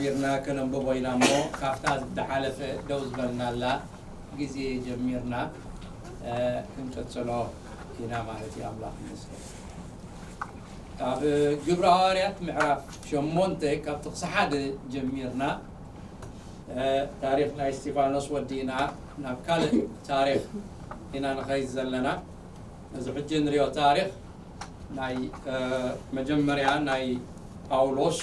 ጀሚርና ከነንብቦ ኢና እሞ፣ ካብታ ዝሓለፈ ደው ዝበልናላ ግዜ ጀሚርና፣ እ፣ ክንቅጽሎ ኢና ማለት እዩ። ኣምላኽ ይመስገን። ኣብ ግብረ ሃዋርያት ምዕራፍ ሸሞንተ ካብ ጥቕሲ ሓደ ጀሚርና፣ እ፣ ታሪኽ ናይ እስጢፋኖስ ወዲእና ናብ ካልእ ታሪኽ ኢና ንኸይድ ዘለና። እዚ ሕጂ ንሪኦ ታሪኽ ናይ፣ እ፣ መጀመርያ ናይ ጳውሎስ፣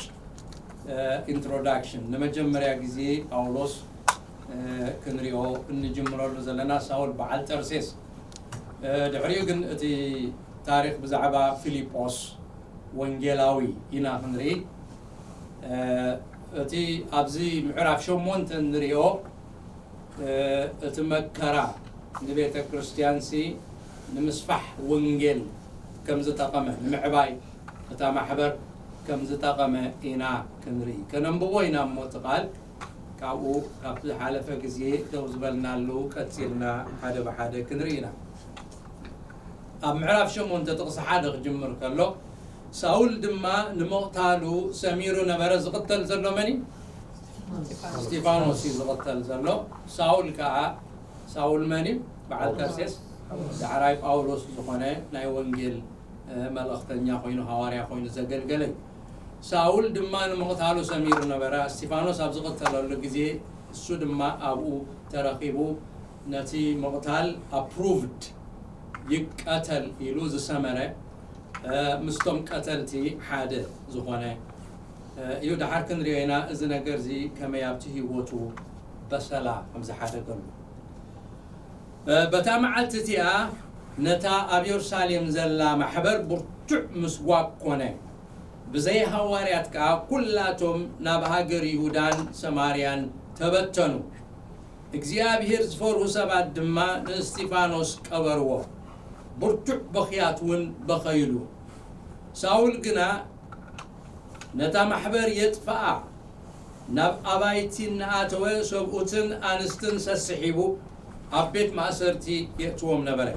እ፣ ኢንትሮዳክሽን፣ ንመጀመርያ ግዜ ጳውሎስ፣ እ፣ ክንሪኦ እንጅምረሉ ዘለና ሳውል በዓል ጠርሴስ። እ፣ ድሕሪኡ ግን እቲ ታሪኽ ብዛዕባ ፊልጶስ ወንጌላዊ ኢና ክንርኢ። እ፣ እቲ ኣብዚ ምዕራፍ ሸሞንተ እንሪኦ፣ እ፣ እቲ መከራ ንቤተ ክርስቲያንሲ ንምስፋሕ ወንጌል ከም ዝጠቐመ፣ ንምዕባይ እታ ማሕበር ከም ዝጠቐመ ኢና ክንርኢ። ከነንብቦ ኢና እሞ እቲ ቃል ካብኡ፣ ካብቲ ዝሓለፈ ግዜ ደው ዝበልናሉ ቀጺልና ሓደ ብሓደ ክንርኢ ኢና። ኣብ ምዕራፍ ሸሞንተ ጥቕሲ ሓደ ክጅምር ከሎ፣ ሳውል ድማ ንምቕታሉ ሰሚሩ ነበረ። ዝቕተል ዘሎ መን እዩ? እስጢፋኖስ እዩ ዝቕተል ዘሎ። ሳውል ከኣ፣ ሳውል መን እዩ? በዓል ተርሴስ፣ ዳሕራይ ጳውሎስ ዝኾነ ናይ ወንጌል፣ እ፣ መልእኽተኛ ኮይኑ፣ ሃዋርያ ኮይኑ ዘገልገለ እዩ። ሳውል ድማ ንምቕታሉ ሰሚሩ ነበረ። እስጢፋኖስ ኣብ ዝቕተለሉ ግዜ እሱ ድማ ኣብኡ ተረኺቡ ነቲ ምቕታል ኣፕሩቭድ፣ ይቀተል ኢሉ ዝሰመረ፣ እ፣ ምስቶም ቀተልቲ ሓደ ዝኾነ፣ እ፣ እዩ። ደሓር ክንሪኦ ኢና እዚ ነገር እዚ ከመይ ኣብቲ ህይወቱ በሰላ ከም ዝሓደገሉ። እ፣ በታ መዓልቲ እቲኣ ነታ ኣብ የሩሳሌም ዘላ ማሕበር ብርቱዕ ምስጓግ ኮነ። ብዘይ ሃዋርያት ከኣ ኩላቶም ናብ ሃገር ይሁዳን ሰማርያን ተበተኑ። እግዚኣብሄር ዝፈርሁ ሰባት ድማ ንእስጢፋኖስ ቀበርዎ። ብርቱዕ በኽያት እውን በኸይሉ። ሳውል ግና ነታ ማሕበር የጥፍኣ፣ ናብ ኣባይቲ እናኣተወ ሰብኡትን ኣንስትን ሰስሒቡ ኣብ ቤት ማእሰርቲ የእትዎም ነበረ።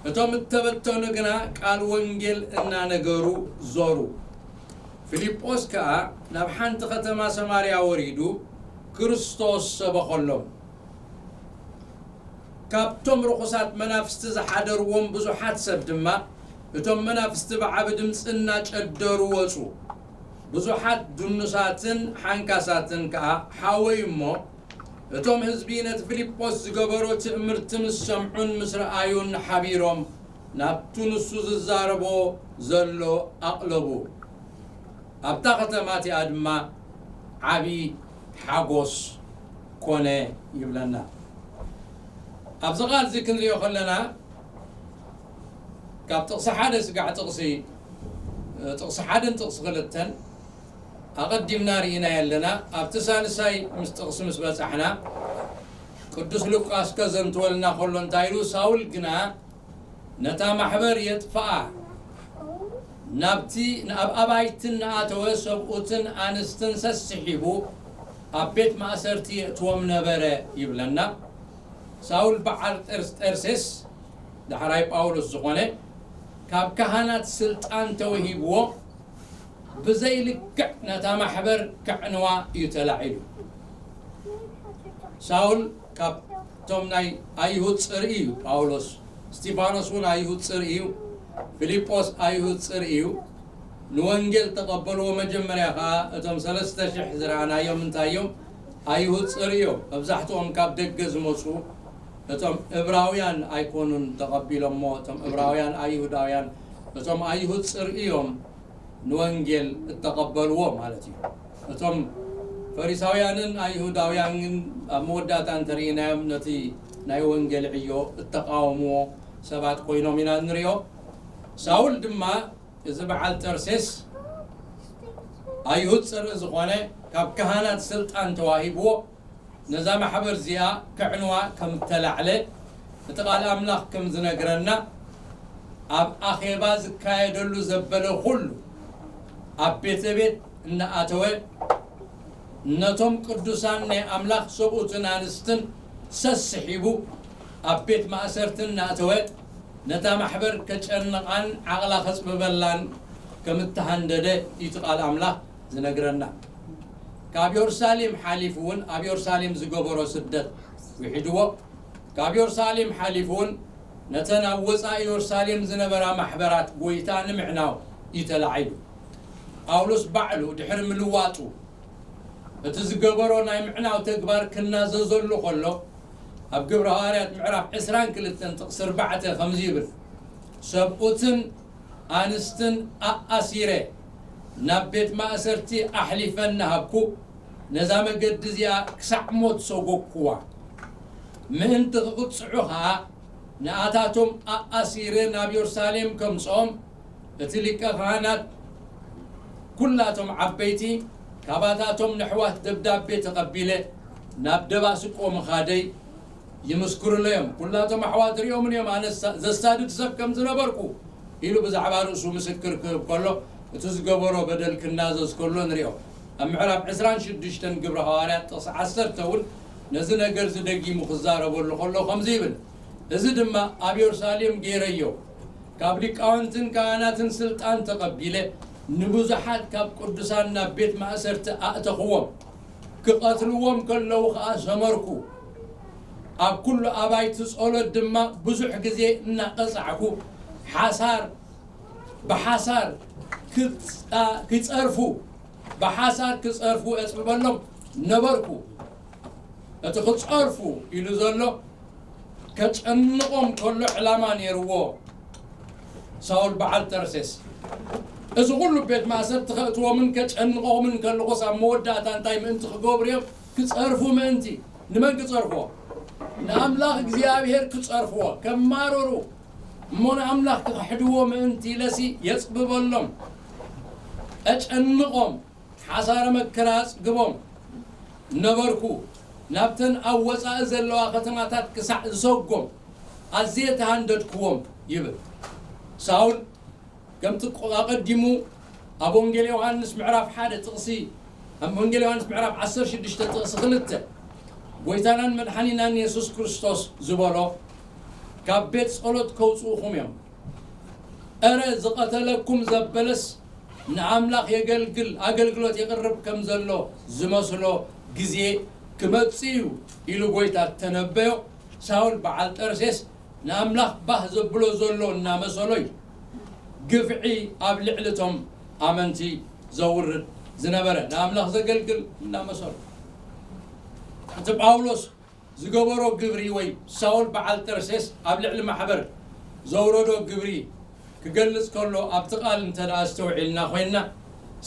እቶም እተበተኑ ግና ቃል ወንጌል እናነገሩ ዞሩ። ፊልጶስ ከኣ ናብ ሓንቲ ከተማ ሰማርያ ወሪዱ ክርስቶስ ሰበኸሎም። ካብቶም ርኹሳት መናፍስቲ ዝሓደርዎም ብዙሓት ሰብ ድማ፣ እቶም መናፍስቲ ብዓቢ ድምጺ እናጨደሩ ወጹ። ብዙሓት ድኑሳትን ሓንካሳትን ከኣ ሓወዩ እሞ፣ እቶም ህዝቢ ነቲ ፊልጶስ ዝገበሮ ትእምርቲ ምስ ሰምዑን ምስ ረኣዩን ሓቢሮም ናብቱ ንሱ ዝዛረቦ ዘሎ ኣቕለቡ። ኣብታ ከተማ እቲኣ ድማ ዓቢ ሓጎስ ኮነ ይብለና። ኣብዚ ቃል እዚ ክንሪኦ ከለና፣ ካብ ጥቕሲ ሓደ ስጋዕ ጥቕሲ፣ ጥቕሲ ሓደን ጥቕሲ ክልተን ኣቐዲምና ርኢና ኣለና። ኣብቲ ሳልሳይ ምስ ጥቕሲ ምስ በጻሕና፣ ቅዱስ ሉቃስ ከዘንትወልና ከሎ እንታይ ኢሉ? ሳውል ግና ነታ ማሕበር የጥፍኣ፣ ናብቲ፣ ናብ ኣባይቲ እናኣተወ ሰብኡትን ኣንስትን ሰስሒቡ ኣብ ቤት ማእሰርቲ የእትዎም ነበረ ይብለና። ሳውል በዓል ጠርስ-፣ ጠርሴስ፣ ዳሕራይ ጳውሎስ ዝኾነ፣ ካብ ካህናት ስልጣን ተወሂብዎ፣ ብዘይ ልክዕ ነታ ማሕበር ከዕንዋ እዩ ተላዒሉ። ሳውል ካብቶም ናይ ኣይሁድ ጽርኢ እዩ ጳውሎስ። እስጢፋኖስ እውን ኣይሁድ ጽርኢ እዩ። ፊልጶስ ኣይሁድ ጽርኢ እዩ። ንወንጌል ተቐበልዎ። መጀመርያ ኸኣ እቶም ሰለስተ ሽሕ ዝረኣናዮም እንታይ እዮም? ኣይሁድ ጽርኢ እዮም። መብዛሕትኦም ካብ ደገ ዝመጹ፣ እቶም እብራውያን ኣይኮኑን ተቐቢሎሞ። እቶም እብራውያን ኣይሁዳውያን፣ እቶም ኣይሁድ ጽርኢ እዮም ንወንጌል እተቐበልዎ ማለት እዩ። እቶም ፈሪሳውያንን ኣይሁዳውያንን ኣብ መወዳእታ እንተርኢናዮም፣ ነቲ ናይ ወንጌል ዕዮ እተቃወምዎ ሰባት ኮይኖም ኢና እንሪኦ። ሳውል ድማ፣ እዚ በዓል ጠርሴስ፣ ኣይሁድ ጽርኢ ዝኾነ፣ ካብ ካህናት ስልጣን ተዋሂብዎ፣ ነዛ ማሕበር እዚኣ ከዕንዋ ከም እተላዕለ እቲ ቃል ኣምላኽ ከም ዝነግረና፣ ኣብ ኣኼባ ዝካየደሉ ዘበለ ኩሉ፣ ኣብ ቤተ ቤት እናኣተወ፣ ነቶም ቅዱሳን ናይ ኣምላኽ ሰብኡትን ኣንስትን ሰስሒቡ፣ ኣብ ቤት ማእሰርቲ እናእተወ፣ ነታ ማሕበር ከጨንቓን ዓቕላ ከጽብበላን ከም እተሃንደደ እዩ እቲ ቃል ኣምላኽ ዝነግረና። ካብ የሩሳሌም ሓሊፉ እውን ኣብ የሩሳሌም ዝገበሮ ስደት ውሒድዎ። ካብ የሩሳሌም ሓሊፉ እውን ነተን ኣብ ወፃኢ የሩሳሌም ዝነበራ ማሕበራት ጎይታ ንምዕናው እዩ ተላዒሉ። ጳውሎስ ባዕሉ ድሕሪ ምልዋጡ እቲ ዝገበሮ ናይ ምዕናው ተግባር ክናዘዘሉ ከሎ ኣብ ግብረ ሃዋርያት ምዕራፍ ዕስራን ክልተን ጥቕሲ ኣርባዕተ ከምዚ ይብል፣ ሰብኡትን ኣንስትን ኣኣሲረ ናብ ቤት ማእሰርቲ ኣሕሊፈ እናሃብኩ ነዛ መገዲ እዚኣ ክሳዕ ሞት ሰጎግኩዋ። ምእንቲ ክቕጽዑ ኸኣ ንኣታቶም ኣኣሲረ ናብ የሩሳሌም ከምጽኦም እቲ ሊቀ ካህናት ኩላቶም ዓበይቲ ካባታቶም ነሕዋት ደብዳቤ ተቐቢለ ናብ ደማስቆ ምኻደይ ይምስክሩለዮም። ኩላቶም ኣሕዋት ሪኦምን እዮም ኣነ ዘሳድድ ሰብ ከም ዝነበርኩ ኢሉ ብዛዕባ ርእሱ ምስክር ክህብ ከሎ እቲ ዝገበሮ በደል ክናዘዝ ከሎ ንሪኦ። ኣብ ምዕራፍ ዕስራን ሽዱሽተን ግብረ ሃዋርያት ጥቕሲ ዓሰርተ እውን ነዚ ነገር ዝደጊሙ ክዛረበሉ ከሎ ከምዚ ይብል፣ እዚ ድማ ኣብ የሩሳሌም ገይረዮ ካብ ሊቃውንትን ካህናትን ስልጣን ተቐቢለ ንብዙሓት ካብ ቅዱሳን ናብ ቤት ማእሰርቲ ኣእተኽዎም። ክቐትልዎም ከለዉ ኸኣ ሰመርኩ። ኣብ ኩሉ ኣባይቲ ጸሎት ድማ ብዙሕ ግዜ እናቐጻዕኩ ሓሳር ብሓሳር ክጸርፉ ብሓሳር ክጸርፉ እጽብበሎም ነበርኩ። እቲ ክጸርፉ ኢሉ ዘሎ ከጨንቖም ከሎ ዕላማ ነይርዎ። ሳውል በዓል ጠርሴስ እዚ ኩሉ ቤት ማእሰርቲ ከእትዎምን ከጨንቖምን ከለኹስ ኣብ መወዳእታ እንታይ ምእንቲ ክገብሩ እዮም? ክጸርፉ ምእንቲ። ንመን ክጸርፍዎ? ንኣምላኽ እግዚኣብሔር ክጸርፍዎ፣ ከማርሩ እሞ ንኣምላኽ ክኽሕድዎ ምእንቲ ኢለሲ የጽብበሎም፣ እጨንቖም፣ ሓሳረ መከራ ኣጽግቦም ነበርኩ። ናብተን ኣብ ወጻኢ ዘለዋ ከተማታት ክሳዕ ዝሰጎም ኣዝየ ተሃንደድክዎም ይብል ሳውል። ከምቲ ኣቐዲሙ ኣብ ወንጌል ዮሃንስ ምዕራፍ ሓደ ጥቕሲ ኣብ ወንጌል ዮሃንስ ምዕራፍ ዓሰርተ ሽዱሽተ ጥቕሲ ክልተ ጎይታናን መድሓኒናን የሱስ ክርስቶስ ዝበሎ ካብ ቤት ጸሎት ከውፅኡኹም እዮም። እረ ዝቐተለኩም ዘበለስ ንኣምላኽ የገልግል ኣገልግሎት የቕርብ ከም ዘሎ ዝመስሎ ግዜ ክመጽእ እዩ ኢሉ ጎይታ ተነበዮ። ሳውል በዓል ጠርሴስ ንኣምላኽ ባህ ዘብሎ ዘሎ እናመሰሎ እዩ ግፍዒ ኣብ ልዕሊ እቶም ኣመንቲ ዘውርድ ዝነበረ፣ ንኣምላኽ ዘገልግል እናመሰሎ። እቲ ጳውሎስ ዝገበሮ ግብሪ ወይ ሳውል በዓል ጠርሴስ ኣብ ልዕሊ ማሕበር ዘውረዶ ግብሪ ክገልጽ ከሎ ኣብቲ ቃል እንተ ደኣ ኣስተውዒልና ኮይንና፣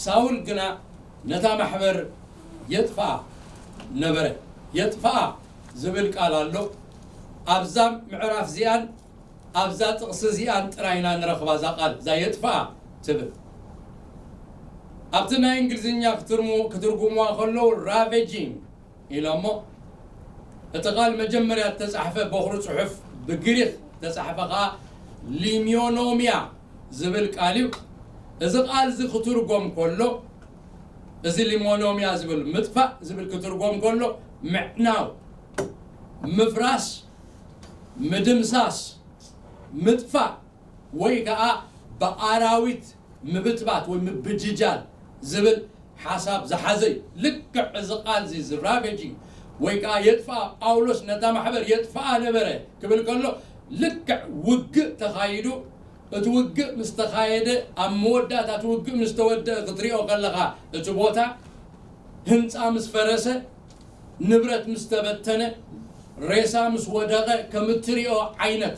ሳውል ግና ነታ ማሕበር የጥፍኣ ነበረ። የጥፍኣ ዝብል ቃል ኣሎ። ኣብዛ ምዕራፍ እዚኣን ኣብዛ ጥቕሲ እዚኣን ጥራይ ኢና ንረኽባ እዛ ቃል፣ እዛ የጥፍኣ ትብል። ኣብቲ ናይ እንግሊዝኛ ክትርሙ-፣ ክትርጉምዋ ከለዉ ራቬጂንግ ኢሎሞ፣ እቲ ቃል መጀመርያ እተጻሕፈ በኹሪ ጽሑፍ ብግሪኽ እተጻሕፈ ከኣ ሊሚዮኖምያ ዝብል ቃል እዩ። እዚ ቃል እዚ ክትርጎም ከሎ፣ እዚ ሊሞኖምያ ዝብል ምጥፋእ ዝብል ክትርጎም ከሎ፣ ምዕናው፣ ምፍራስ፣ ምድምሳስ፣ ምጥፋእ ወይ ከኣ ብኣራዊት ምብትባት ወይ ምብጅጃል ዝብል ሓሳብ ዝሓዘ እዩ። ልክዕ እዚ ቃል እዚ፣ እዚ ራቬጂንግ ወይ ከኣ የጥፍኣ፣ ጳውሎስ ነታ ማሕበር የጥፍኣ ነበረ ክብል ከሎ፣ ልክዕ ውግእ ተኻይዱ፣ እቲ ውግእ ምስ ተኻየደ፣ ኣብ መወዳእታ እቲ ውግእ ምስ ተወደአ ክትሪኦ ከለኻ፣ እቲ ቦታ ህንጻ ምስ ፈረሰ፣ ንብረት ምስ ተበተነ፣ ሬሳ ምስ ወደቐ ከም እትሪኦ ዓይነት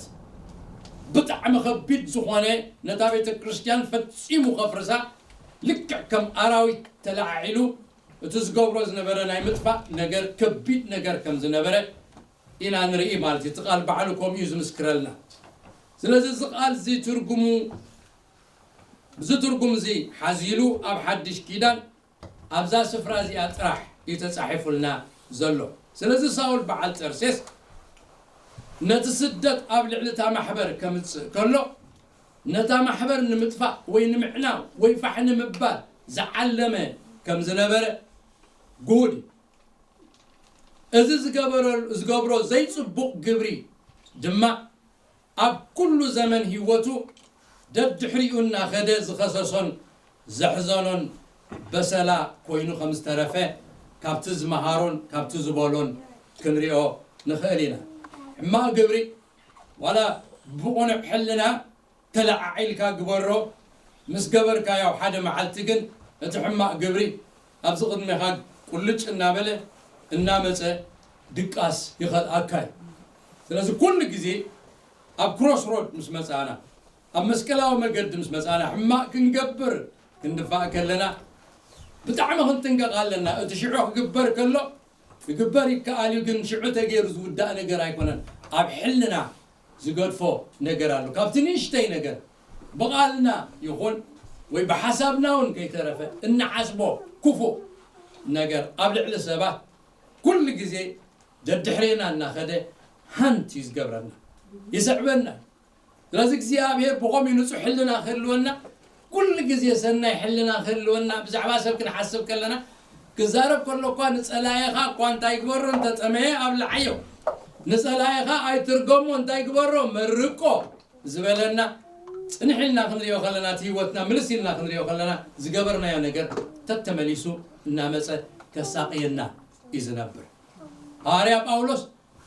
ብጣዕሚ ከቢድ ዝኾነ ነታ ቤተ ክርስቲያን ፈጺሙ ከፍርሳ ልክዕ ከም ኣራዊት ተለዓዒሉ እቲ ዝገብሮ ዝነበረ ናይ ምጥፋእ ነገር ከቢድ ነገር ከም ዝነበረ ኢና ንርኢ ማለት እዩ። እቲ ቃል ባዕሉ ከምኡ እዩ ዝምስክረልና። ስለዚ እዚ ቃል እዚ ትርጉሙ፣ እዚ ትርጉም እዚ ሓዚሉ ኣብ ሓድሽ ኪዳን ኣብዛ ስፍራ እዚኣ ጥራሕ እዩ ተጻሒፉልና ዘሎ። ስለዚ ሳውል በዓል ጠርሴስ ነቲ ስደት ኣብ ልዕሊ እታ ማሕበር ከምጽእ ከሎ፣ ነታ ማሕበር ንምጥፋእ ወይ ንምዕናው ወይ ፋሕ ንምባል ዝዓለመ ከም ዝነበረ ግሁድ እዩ። እዚ ዝገበረ-፣ ዝገብሮ ዘይጽቡቕ ግብሪ ድማ ኣብ ኩሉ ዘመን ህይወቱ ደድሕሪኡ እናኸደ ዝኸሰሶን ዘሕዘኖን በሰላ ኮይኑ ከም ዝተረፈ ካብቲ ዝመሃሮን ካብቲ ዝበሎን ክንሪኦ ንኽእል ኢና። ሕማቕ ግብሪ ዋላ ብቕኑዕ ሕልና ተለዓዒልካ ግበሮ፣ ምስ ገበርካዮ ሓደ መዓልቲ ግን እቲ ሕማቕ ግብሪ ኣብዚ ቅድሜኻ ቁልጭ እናበለ እናመጸ ድቃስ ይኸልኣካ እዩ። ስለዚ ኩሉ ግዜ ኣብ ክሮስ ሮድ ምስ መጻና፣ ኣብ መስቀላዊ መገዲ ምስ መጻና፣ ሕማቕ ክንገብር ክንድፋእ ከለና ብጣዕሚ ክንጥንቀቕ ኣለና። እቲ ሽዑ ክግበር ከሎ ክግበር ይከኣል እዩ፣ ግን ሽዑ ተገይሩ ዝውዳእ ነገር ኣይኮነን። ኣብ ሕልና ዝገድፎ ነገር ኣሎ። ካብቲ ንእሽተይ ነገር ብቓልና ይኹን ወይ ብሓሳብና እውን ከይተረፈ እንሓስቦ ክፉእ ነገር ኣብ ልዕሊ ሰባት ኩሉ ግዜ ደድሕሬና እናኸደ ሃንት እዩ ዝገብረና፣ ይስዕበና። ስለዚ እግዚኣብሔር ብኸምኡ ንጹሕ ሕልና ክህልወና፣ ኩሉ ግዜ ሰናይ ሕልና ክህልወና፣ ብዛዕባ ሰብ ክንሓስብ ከለና፣ ክዛረብ ከሎ እኳ ንጸላኢኻ እኳ እንታይ ግበሮ፣ እንተጠመየ ኣብልዓዮ፣ ንጸላኢኻ ኣይትርገሞ፣ እንታይ ግበሮ፣ መርቆ ዝበለና፣ ጽንሕ ኢልና ክንሪኦ ከለና፣ እቲ ህይወትና ምልስ ኢልና ክንሪኦ ከለና፣ ዝገበርናዮ ነገር ተተመሊሱ እናመጸ ከሳቕየና እዩ ዝነብር። ሃዋርያ ጳውሎስ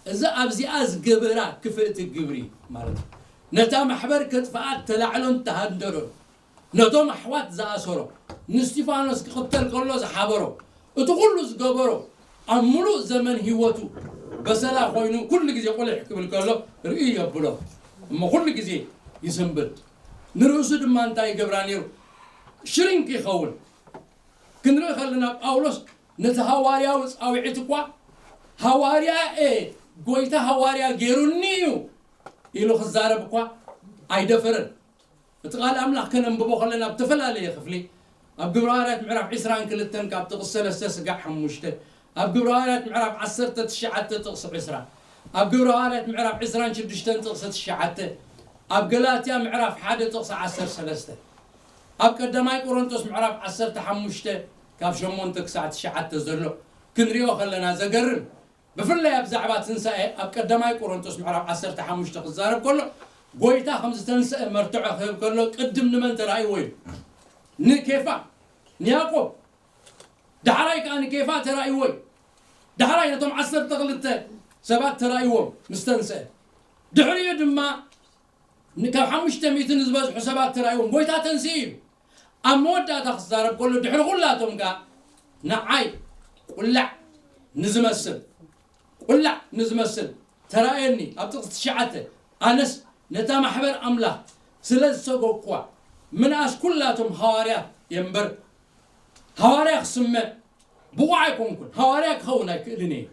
እዚ ኣብዚኣ ዝገበራ ክፍእቲ ግብሪ ማለት እዩ። ነታ ማሕበር ከጥፍኣት ተላዕሎን ተሃንደዶን፣ ነቶም ኣሕዋት ዝኣሰሮ፣ ንስቲፋኖስ ክቕተል ከሎ ዝሓበሮ፣ እቲ ኩሉ ዝገበሮ፣ ኣብ ምሉእ ዘመን ህይወቱ በሰላ ኮይኑ ኩሉ ግዜ ቁልሕ ክብል ከሎ ርእዩ የብሎ። እሞ ኩሉ ግዜ ይስንብድ። ንርእሱ ድማ እንታይ ይገብራ ነይሩ? ሽሪንክ ይኸውን። ክንርኢ ከለና ጳውሎስ ነቲ ሃዋርያዊ ጻውዒት እኳ ሃዋርያ እየ፣ ጎይታ ሃዋርያ ገይሩኒ እዩ ኢሉ ክዛረብ እኳ ኣይደፈረን። እቲ ቃል ኣምላኽ ከነንብቦ ከለና ኣብ ዝተፈላለየ ክፍሊ ኣብ ግብረ ሃዋርያት ምዕራፍ ዕስራን ክልተን ካብ ጥቕሲ ሰለስተ ስጋዕ ሓሙሽተ፣ ኣብ ግብረ ሃዋርያት ምዕራፍ ዓሰርተ ትሽዓተ ጥቕሲ ዕስራ፣ ኣብ ግብረ ሃዋርያት ምዕራፍ ዕስራን ሽዱሽተን ጥቕሲ ትሽዓተ፣ ኣብ ገላትያ ምዕራፍ ሓደ ጥቕሲ ዓሰርተ ሰለስተ፣ ኣብ ቀዳማይ ቆሮንቶስ ምዕራፍ ዓሰርተ ሓሙሽተ ካብ ሸሞንተ ክሳዕ ትሽዓተ ዘሎ ክንሪኦ ከለና ዘገርም። ብፍላይ ኣብ ዛዕባ ትንሳኤ ኣብ ቀዳማይ ቆሮንቶስ ምዕራፍ ዓሰርተ ሓሙሽተ ክዛረብ ከሎ፣ ጎይታ ከም ዝተንስአ መርትዖ ክህብ ከሎ፣ ቅድም ንመን ተራእይዎ እዩ? ንኬፋ፣ ንያዕቆብ። ዳሕራይ ከኣ ንኬፋ ተራእይዎ እዩ። ዳሕራይ ነቶም ዓሰርተ ክልተ ሰባት ተራእይዎም ምስ ተንስአ። ድሕሪኡ ድማ ን-፣ ካብ ሓሙሽተ ሚእቲ ንዝበዝሑ ሰባት ተራእይዎም። ጎይታ ተንስኡ እዩ። ኣብ መወዳእታ ክዛረብ ከሎ፣ ድሕሪ ኩላቶም ከኣ ንዓይ ቁላዕ ንዝመስል፣ ቁላዕ ንዝመስል ተራእየኒ። ኣብ ጥቕሲ ትሽዓተ፣ ኣነስ ነታ ማሕበር ኣምላኽ ስለ ዝሰጎግኩዋ፣ ምንኣስ ኩላቶም ሃዋርያት እየ እምበር፣ ሃዋርያ ክስመ ብቑዕ ኣይኮንኩን፣ ሃዋርያ ክኸውን ኣይክእልን እየ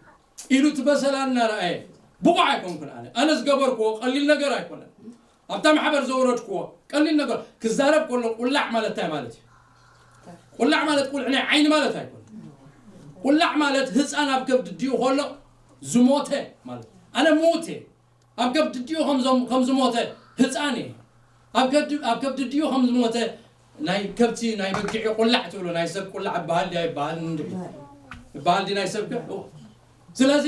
ኢሉ እቲ በሰላ እናረኣየ፣ ብቑዕ ኣይኮንኩን ኣነ። ኣነ ዝገበርክዎ ቀሊል ነገር ኣይኮነን። ኣብታ ማሕበር ዘውረድክዎ ቀሊል ነገር፣ ክዛረብ ከሎ ቁላዕ ማለት እንታይ ማለት እዩ? ቁላዕ ማለት ቁልዕ ናይ ዓይኒ ማለት ኣይኮነን። ቁላዕ ማለት ህፃን ኣብ ከብዲ ኣዲኡ ከሎ ዝሞተ ማለት እዩ። ኣነ ምዉት እየ። ኣብ ከብዲ ኣዲኡ ከም ዘም-፣ ከም ዝሞተ ህፃን እየ። ኣብ ከብዲ፣ ኣብ ከብዲ ኣዲኡ ከም ዝሞተ ናይ ከብቲ፣ ናይ በጊዕ ቁላዕ ትብሎ፣ ናይ ሰብ ቁላዕ ይበሃል ድያ ይበሃል እንድዒ? ይበሃል ድዩ ናይ ሰብ ከ? እወ። ስለዚ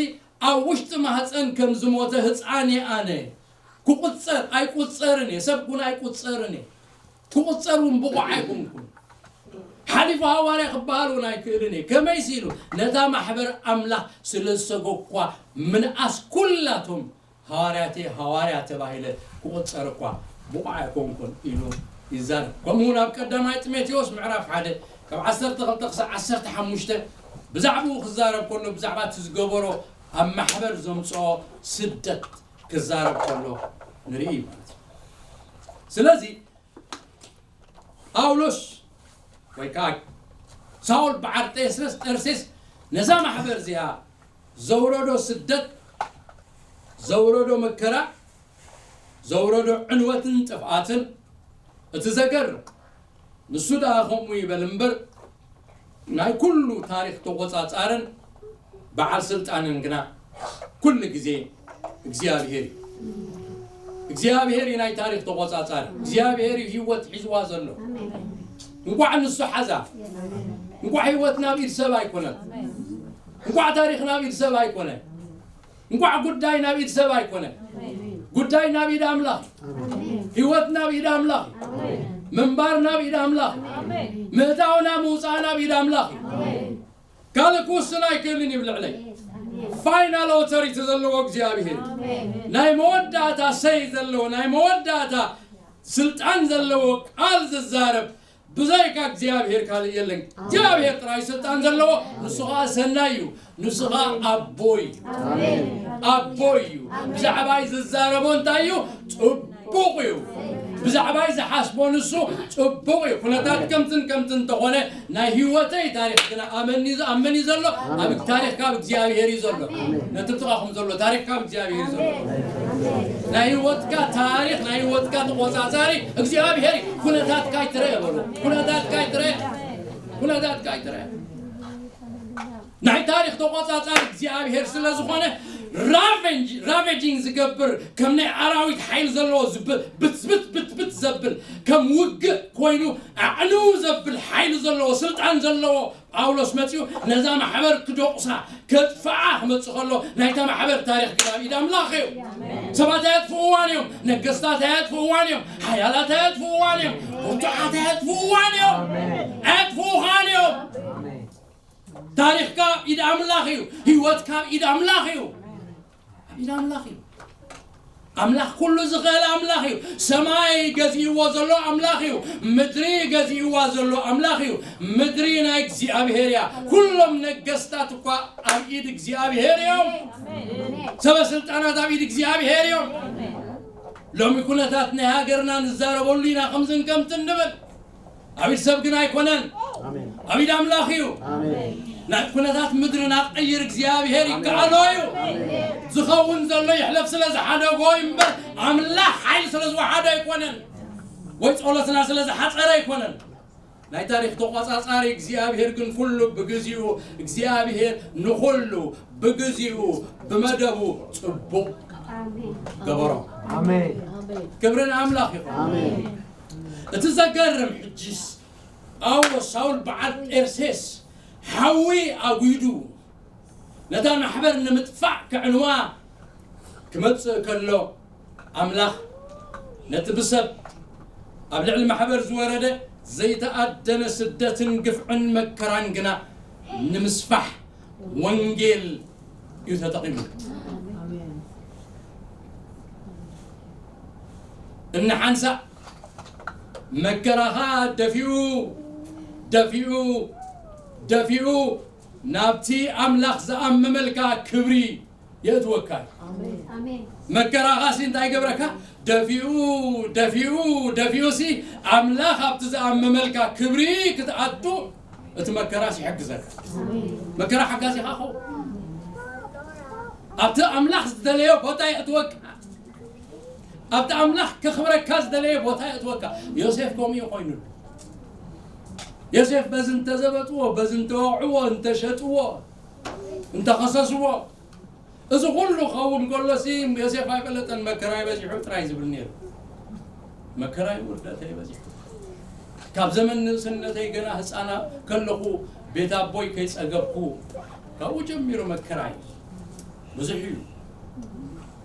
ኣብ ውሽጢ ማህፀን ከም ዝሞተ ህፃን እየ ኣነ። ክቁፀር ኣይቁፀርን እየ፣ ሰብ እውን ኣይቁፀርን እየ። ክቁፀር እውን ብቑዕ ኣይኮንኩን። ሓሊፉ ሃዋርያ ክበሃል እውን ኣይክእልን እየ። ከመይሲ ኢሉ ነታ ማሕበር ኣምላኽ ስለ ዝሰጎግኳ ምንኣስ ኩላቶም ሃዋርያተይ ሃዋርያ ተባሂለ ክቑጸር እኳ ብቑዕ ኣይኮንኩን ኢሉ ይዛረብ። ከምኡ እውን ኣብ ቀዳማይ ጢሞቴዎስ ምዕራፍ ሓደ ካብ ዓሰርተ ክልተ ክሳብ ዓሰርተ ሓሙሽተ ብዛዕባኡ ክዛረብ ከሎ ብዛዕባ እቲ ዝገበሮ ኣብ ማሕበር ዘምጽኦ ስደት ክዛረብ ከሎ ንርኢ ማለት እዩ። ስለዚ ጳውሎስ ወይ ከዓ ሳውል በዓል ጤስረስ፣ ጠርሴስ ነዛ ማሕበር እዚኣ ዘውረዶ ስደት፣ ዘውረዶ መከራ፣ ዘውረዶ ዕንወትን ጥፍኣትን እቲ ዘገርም ንሱ ደኣ ከምኡ ይበል እምበር ናይ ኩሉ ታሪኽ ተቖጻጻርን በዓል ስልጣንን ግና ኩሉ ግዜ እግዚኣብሔር እዩ። እግዚኣብሔር እዩ ናይ ታሪኽ ተቖጻጻሪ። እግዚኣብሔር እዩ ህይወት ሒዝዋ ዘሎ። እንቋዕ ንሱ ሓዛ። እንቋዕ ህይወት ናብ ኢድ ሰብ ኣይኮነን። እንቋዕ ታሪኽ ናብ ኢድ ሰብ ኣይኮነ። እንቋዕ ጉዳይ ናብ ኢድ ሰብ ኣይኮነ። ጉዳይ ናብ ኢድ ኣምላኽ እዩ። ህይወት ናብ ኢድ ኣምላኽ እዩ። ምንባር ናብ ኢድ ኣምላኽ እዩ። ምእታውና ምውፃእ ናብ ኢድ ኣምላኽ እዩ። ካልእ ክውስን ኣይክእልን እዩ ብልዕለይ። ፋይናል ኦቶሪቲ ዘለዎ እግዚኣብሔር እዩ። ናይ መወዳእታ ሰይ ዘለዎ፣ ናይ መወዳእታ ስልጣን ዘለዎ፣ ቃል ዝዛረብ ብዘይካ እግዚኣብሔር ካልእ የለን። እግዚኣብሔር ጥራይ ስልጣን ዘለዎ፣ ንሱ ኸዓ ሰናይ እዩ። ንሱ ኸዓ ኣቦይ እዩ። ኣቦይ እዩ። ብዛዕባይ ዝዛረቦ እንታይ እዩ? ጽቡቕ እዩ። ብዛዕባይ ዝሓስቦ ንሱ ጽቡቕ እዩ። ኩነታት ከምትን ከምትን እንተኾነ፣ ናይ ህይወተይ ታሪኽ ግና ኣመኒ ኣመኒ ዘሎ፣ ኣብ ታሪኽ ካብ እግዚኣብሔር እዩ ዘሎ። ነቲ ጥቓኹም ዘሎ ታሪኽ ካብ እግዚኣብሔር እዩ ዘሎ። ናይ ህይወትካ ታሪኽ፣ ናይ ህይወትካ ተቖጻጻሪ እግዚኣብሔር እዩ። ኩነታትካ ኣይትረአ በሎ። ኩነታትካ ኣይትረአ። ኩነታትካ ኣይትረአ። ናይ ታሪኽ ተቖጻጻሪ እግዚኣብሔር ስለ ዝኾነ፣ ራቬንጅ ራቬጂንግ ዝገብር፣ ከም ናይ ኣራዊት ሓይሊ ዘለዎ ዝብ- ብትብት ብትብት ዘብል፣ ከም ውግእ ኮይኑ ኣዕንው ዘብል ሓይሊ ዘለዎ፣ ስልጣን ዘለዎ ጳውሎስ መጺኡ ነዛ ማሕበር ክደቑሳ፣ ከጥፍኣ ክመጽእ ከሎ፣ ናይታ ማሕበር ታሪኽ ግን ኣብ ኢድ ኣምላኽ እዩ። ሰባት ኣየጥፍእዋን እዮም፣ ነገስታት ኣየጥፍእዋን እዮም፣ ሓያላት ኣየጥፍእዋን እዮም፣ ብርቱዓት ኣየጥፍእዋን እዮም። ኣየጥፍኡኻን እዮም። ታሪኽካ ኣብ ኢድ ኣምላኽ እዩ። ህይወትካ ኣብ ኢድ ኣምላኽ እዩ። ኣብ ኢድ ኣምላኽ እዩ። ኣምላኽ ኩሉ ዝኽእል ኣምላኽ እዩ። ሰማይ ገዚእዎ ዘሎ ኣምላኽ እዩ። ምድሪ ገዚእዋ ዘሎ ኣምላኽ እዩ። ምድሪ ናይ እግዚኣብሔር እያ። ኩሎም ነገስታት እኳ ኣብ ኢድ እግዚኣብሔር እዮም። ሰበ ስልጣናት ኣብ ኢድ እግዚኣብሔር እዮም። ሎሚ ኩነታት ናይ ሃገርና ንዛረበሉ ኢና፣ ከምዝን ከምትን ንብል። ኣብ ኢድ ሰብ ግን ኣይኮነን። ኣሜን። ኣብ ኢድ ኣምላኽ እዩ። ኣሜን። ናይ ኩነታት ምድርና ቀይር እግዚኣብሔር ይከኣሎ እዩ። ኣሜን። ዝኸውን ዘሎ ይሕለፍ ስለ ዝሓደጎ እዩ እምበር፣ ኣምላኽ ሓይሊ ስለ ዝወሓዶ ኣይኮነን። ወይ ጸሎትና ስለ ዝሓጸረ ኣይኮነን። ናይ ታሪኽ ተቖጻጻሪ እግዚኣብሔር ግን ኩሉ ብግዚኡ፣ እግዚኣብሔር ንኹሉ ብግዚኡ ብመደቡ ጽቡቕ ኣሜን። ገበሮ። ኣሜን። ክብሪ ንኣምላኽ ይኹን። ኣሜን። እቲ ዘገርም ሕጂስ ጳውሎስ ሳውል በዓል ጤርሴስ ሓዊ ኣጒዱ ነታ ማሕበር ንምጥፋእ ክዕንዋ ክመጽእ ከሎ ኣምላኽ ነቲ ብሰብ ኣብ ልዕሊ ማሕበር ዝወረደ ዘይተኣደነ ስደትን ግፍዕን መከራን ግና ንምስፋሕ ወንጌል እዩ ተጠቒሙ። እንሓንሳእ መከራኻ ደፊኡ ደፊኡ ደፊኡ ናብቲ ኣምላኽ ዝኣመመልካ ክብሪ የእትወካ እዩ። ኣሜን። መከራኻሲ እንታይ ይገብረካ? ደፊኡ ደፊኡ ደፊኡሲ ኣምላኽ ኣብቲ ዝኣመመልካ ክብሪ ክትኣቱ እቲ መከራሲ ይሕግዘካ። ኣሜን። መከራ ሓጋዚኻ ኸው ኣብቲ ኣምላኽ ዝደለዮ ቦታ የእትወካ። ኣብቲ ኣምላኽ ከኽብረካ ዝደለየ ቦታ የእትወካ። ዮሴፍ ከምኡ እዩ ኮይኑ። ዮሴፍ በዚ እንተዘበጥዎ፣ በዚ እንተወቕዕዎ፣ እንተሸጥዎ፣ እንተኸሰስዎ፣ እዚ ኩሉ ክኸውን ከሎሲ ዮሴፍ ኣይፈለጠን። መከራይ በዚሑ ጥራይ ዝብል ነይሩ። መከራይ ውርደተይ በዚሑ። ካብ ዘመን ንእስነተይ ገና ህፃና ከለኹ ቤት ኣቦይ ከይፀገብኩ ካብኡ ጀሚሩ መከራይ ብዙሕ እዩ።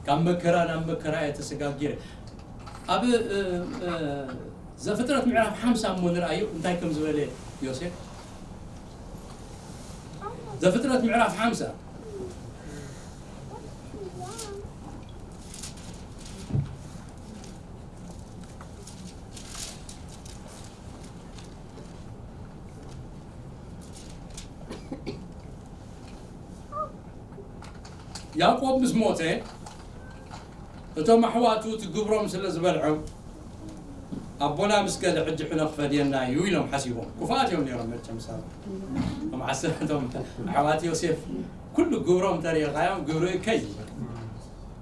ካብ መከራ ናብ መከራ እየ ተሰጋጊረ። ኣብ እ፣ እ፣ ዘፍጥረት ምዕራፍ ሓምሳ እሞ ንርኣዮ እንታይ ከም ዝበለ ዮሴፍ። ዘፍጥረት ምዕራፍ ሓምሳ ያዕቆብ ምስ ሞተ እቶም ኣሕዋቱ እቲ ግብሮም ስለ ዝበልዖም ኣቦና ምስ ከደ ሕጂ ሕነ ክፈድየና እዩ ኢሎም ሓሲቦም። ክፉኣት እዮም ነይሮም መቸም ሰብ። እቶም ዓሰርተ እቶም ኣሕዋት ዮሴፍ ኩሉ ግብሮም ተሪእኻዮም ግብሪ እከይ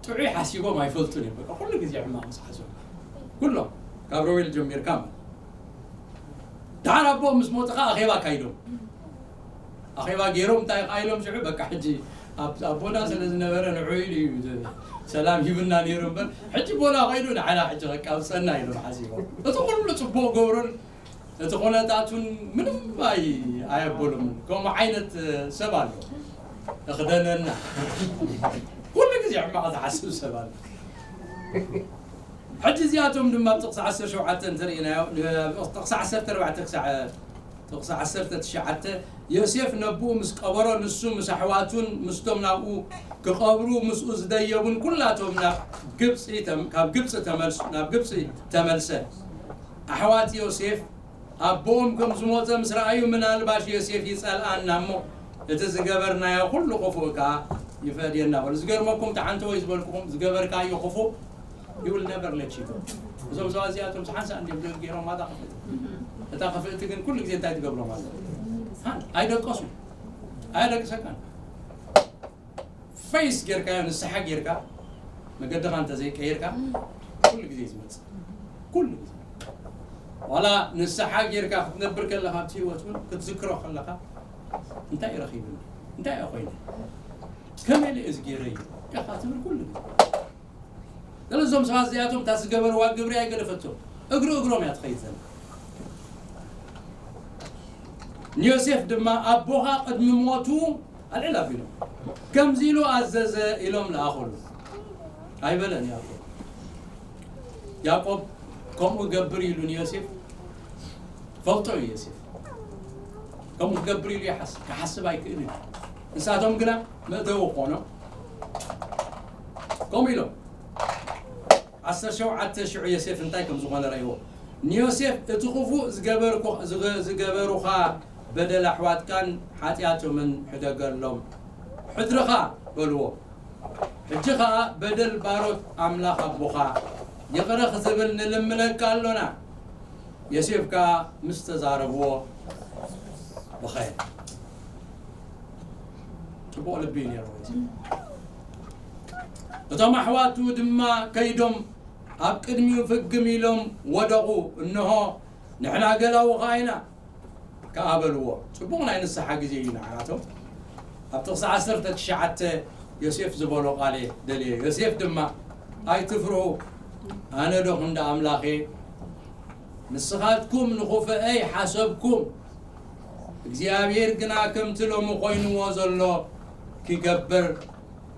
ጥዑይ ሓሲቦም ኣይፈልጡን እዮም። በቃ ኩሉ ግዜ ሕማቕ ምስ ሓሰቡ ኩሎም ካብ ሮቤል ጀሚርካ ማለት። ደሓር ኣቦ ምስ ሞተ ኸዓ ኣኼባ ኣካይዶም። ኣኼባ ገይሮም እንታይ ኸዓ ኢሎም ሽዑ በቃ ሕጂ ኣብ ኣቦና ስለ ዝነበረ ንዑ ኢሉ እዩ ሰላም ሂብና ነይሩ እምበር ሕጂ ቦና ኸይዱ ንዓና ሕጂ ከቃብፀና ኢሎም ሓሲቦም። እቲ ኩሉ ፅቡቕ ገብሩን እቲ ኩነታቱን ምንም ኣይ ኣየበሉምን። ከምኡ ዓይነት ሰብ ኣሎ እኽደነና ኩሉ ግዜ ሕማቕ ዝሓስብ ሰብ ኣሎ። ሕጂ እዚኣቶም ድማ ኣብ ጥቕሲ ዓሰርተ ሸውዓተ እንተርኢናዮ ጥቕሲ ዓሰርተ ኣርባዕተ ክሳዕ ጥቕሲ ዓሰርተ ትሽዓተ፣ ዮሴፍ ነብኡ ምስ ቀበሮ፣ ንሱ ምስ ኣሕዋቱን ምስቶም ናብኡ ክቐብሩ ምስኡ ዝደየቡን ኩላቶም ናብ ግብጺ ተም-፣ ካብ ግብጺ ተመልሱ-፣ ናብ ግብጺ ተመልሰ። ኣሕዋት ዮሴፍ ኣቦኦም ከም ዝሞተ ምስ ረኣዩ፣ ምናልባሽ ዮሴፍ ይጸልኣና እሞ፣ እቲ ዝገበርናዮ ኩሉ ክፉእ ከኣ ይፈድየና በሉ። ዝገርመኩም፣ እቲ ሓንቲ ወይ ዝበልኩኹም፣ ዝገበርካዮ ክፉእ፣ he will never let you go። እዞም ሰባት እዚኣቶም ሓንሳእ እንዲም ደው ገይሮም ማታ ክፍእቲ። እታ ክፍእቲ ግን ኩሉ ግዜ እንታይ ትገብሮ ማለት እዩ? ኣይደቀሱ። ኣየደቅሰካን። ፌስ ጌርካዮ፣ ንስሓ ጌርካ፣ መገድኻ እንተዘይቀይርካ፣ ኩሉ ግዜ እዩ ዝመጽእ። ኩሉ ግዜ። ዋላ ንስሓ ጌርካ ክትነብር ከለኻ፣ ኣብቲ ህይወት እውን ክትዝክሮ ከለኻ፣ እንታይ እዩ ረኺብኒ? እንታይ እዩ ኮይነ? ከመይ ኢለ እዚ ገይረዮ? ኢኻ ትብል ኩሉ ግዜ። ስለዚ እዞም ሰባት እዚኣቶም እታ ዝገበርዋ ግብሪ ኣይገደፈቶም። እግሪ እግሮም እያ ትኸይድ ዘላ። ንዮሴፍ ድማ፣ ኣቦኻ ቅድሚ ሞቱ ኣልዕል ኣቢሎም፣ ከምዚ ኢሉ ኣዘዘ ኢሎም ለኣኸሉ። ኣይበለን ያዕቆብ። ያዕቆብ ከምኡ ገብር ኢሉ ንዮሴፍ ፈልጦ እዩ። ዮሴፍ ከምኡ ክገብር ኢሉ ይሓስ-፣ ክሓስብ ኣይክእልን እዩ። ንሳቶም ግና መእተዊ ክኾኖም ከምኡ ኢሎም። ዓሰርተ ሸውዓተ ሽዑ ዮሴፍ እንታይ ከም ዝኾነ ረእይዎ። ንዮሴፍ፣ እቲ ክፉእ ዝገበርኩ-፣ ዝገ-፣ ዝገበሩኻ በደል ኣሕዋትካን ሓጢኣቶምን ሕደገሎም፣ ሕድርኻ በልዎ። ሕጂ ኸኣ በደል ባሮት ኣምላኽ ኣቦኻ ይቕረ ክዝብል ንልምነካ ኣሎና። ዮሴፍ ከኣ ምስ ተዛረብዎ በኸየ። ጽቡቕ ልቢ እዩ ነይርዎ ዮሴፍ። እቶም ኣሕዋቱ ድማ ከይዶም ኣብ ቅድሚኡ ፍግም ኢሎም ወደቑ። እንሆ፣ ንሕና ገላውኻ ኢና ከኣ በልዎ። ጽቡቕ ናይ ንስሓ ግዜ እዩ ንዓቶም። ኣብ ጥቕሲ ዓሰርተ ትሽዓተ ዮሴፍ ዝበሎ ቃል እየ ደልየ። ዮሴፍ ድማ፣ ኣይትፍርሁ፣ ኣነ ዶ ክንዲ ኣምላኽ እየ? ንስኻትኩም ንኹፍአይ ሓሰብኩም፣ እግዚኣብሔር ግና ከምቲ ሎሚ ኮይንዎ ዘሎ ክገብር፣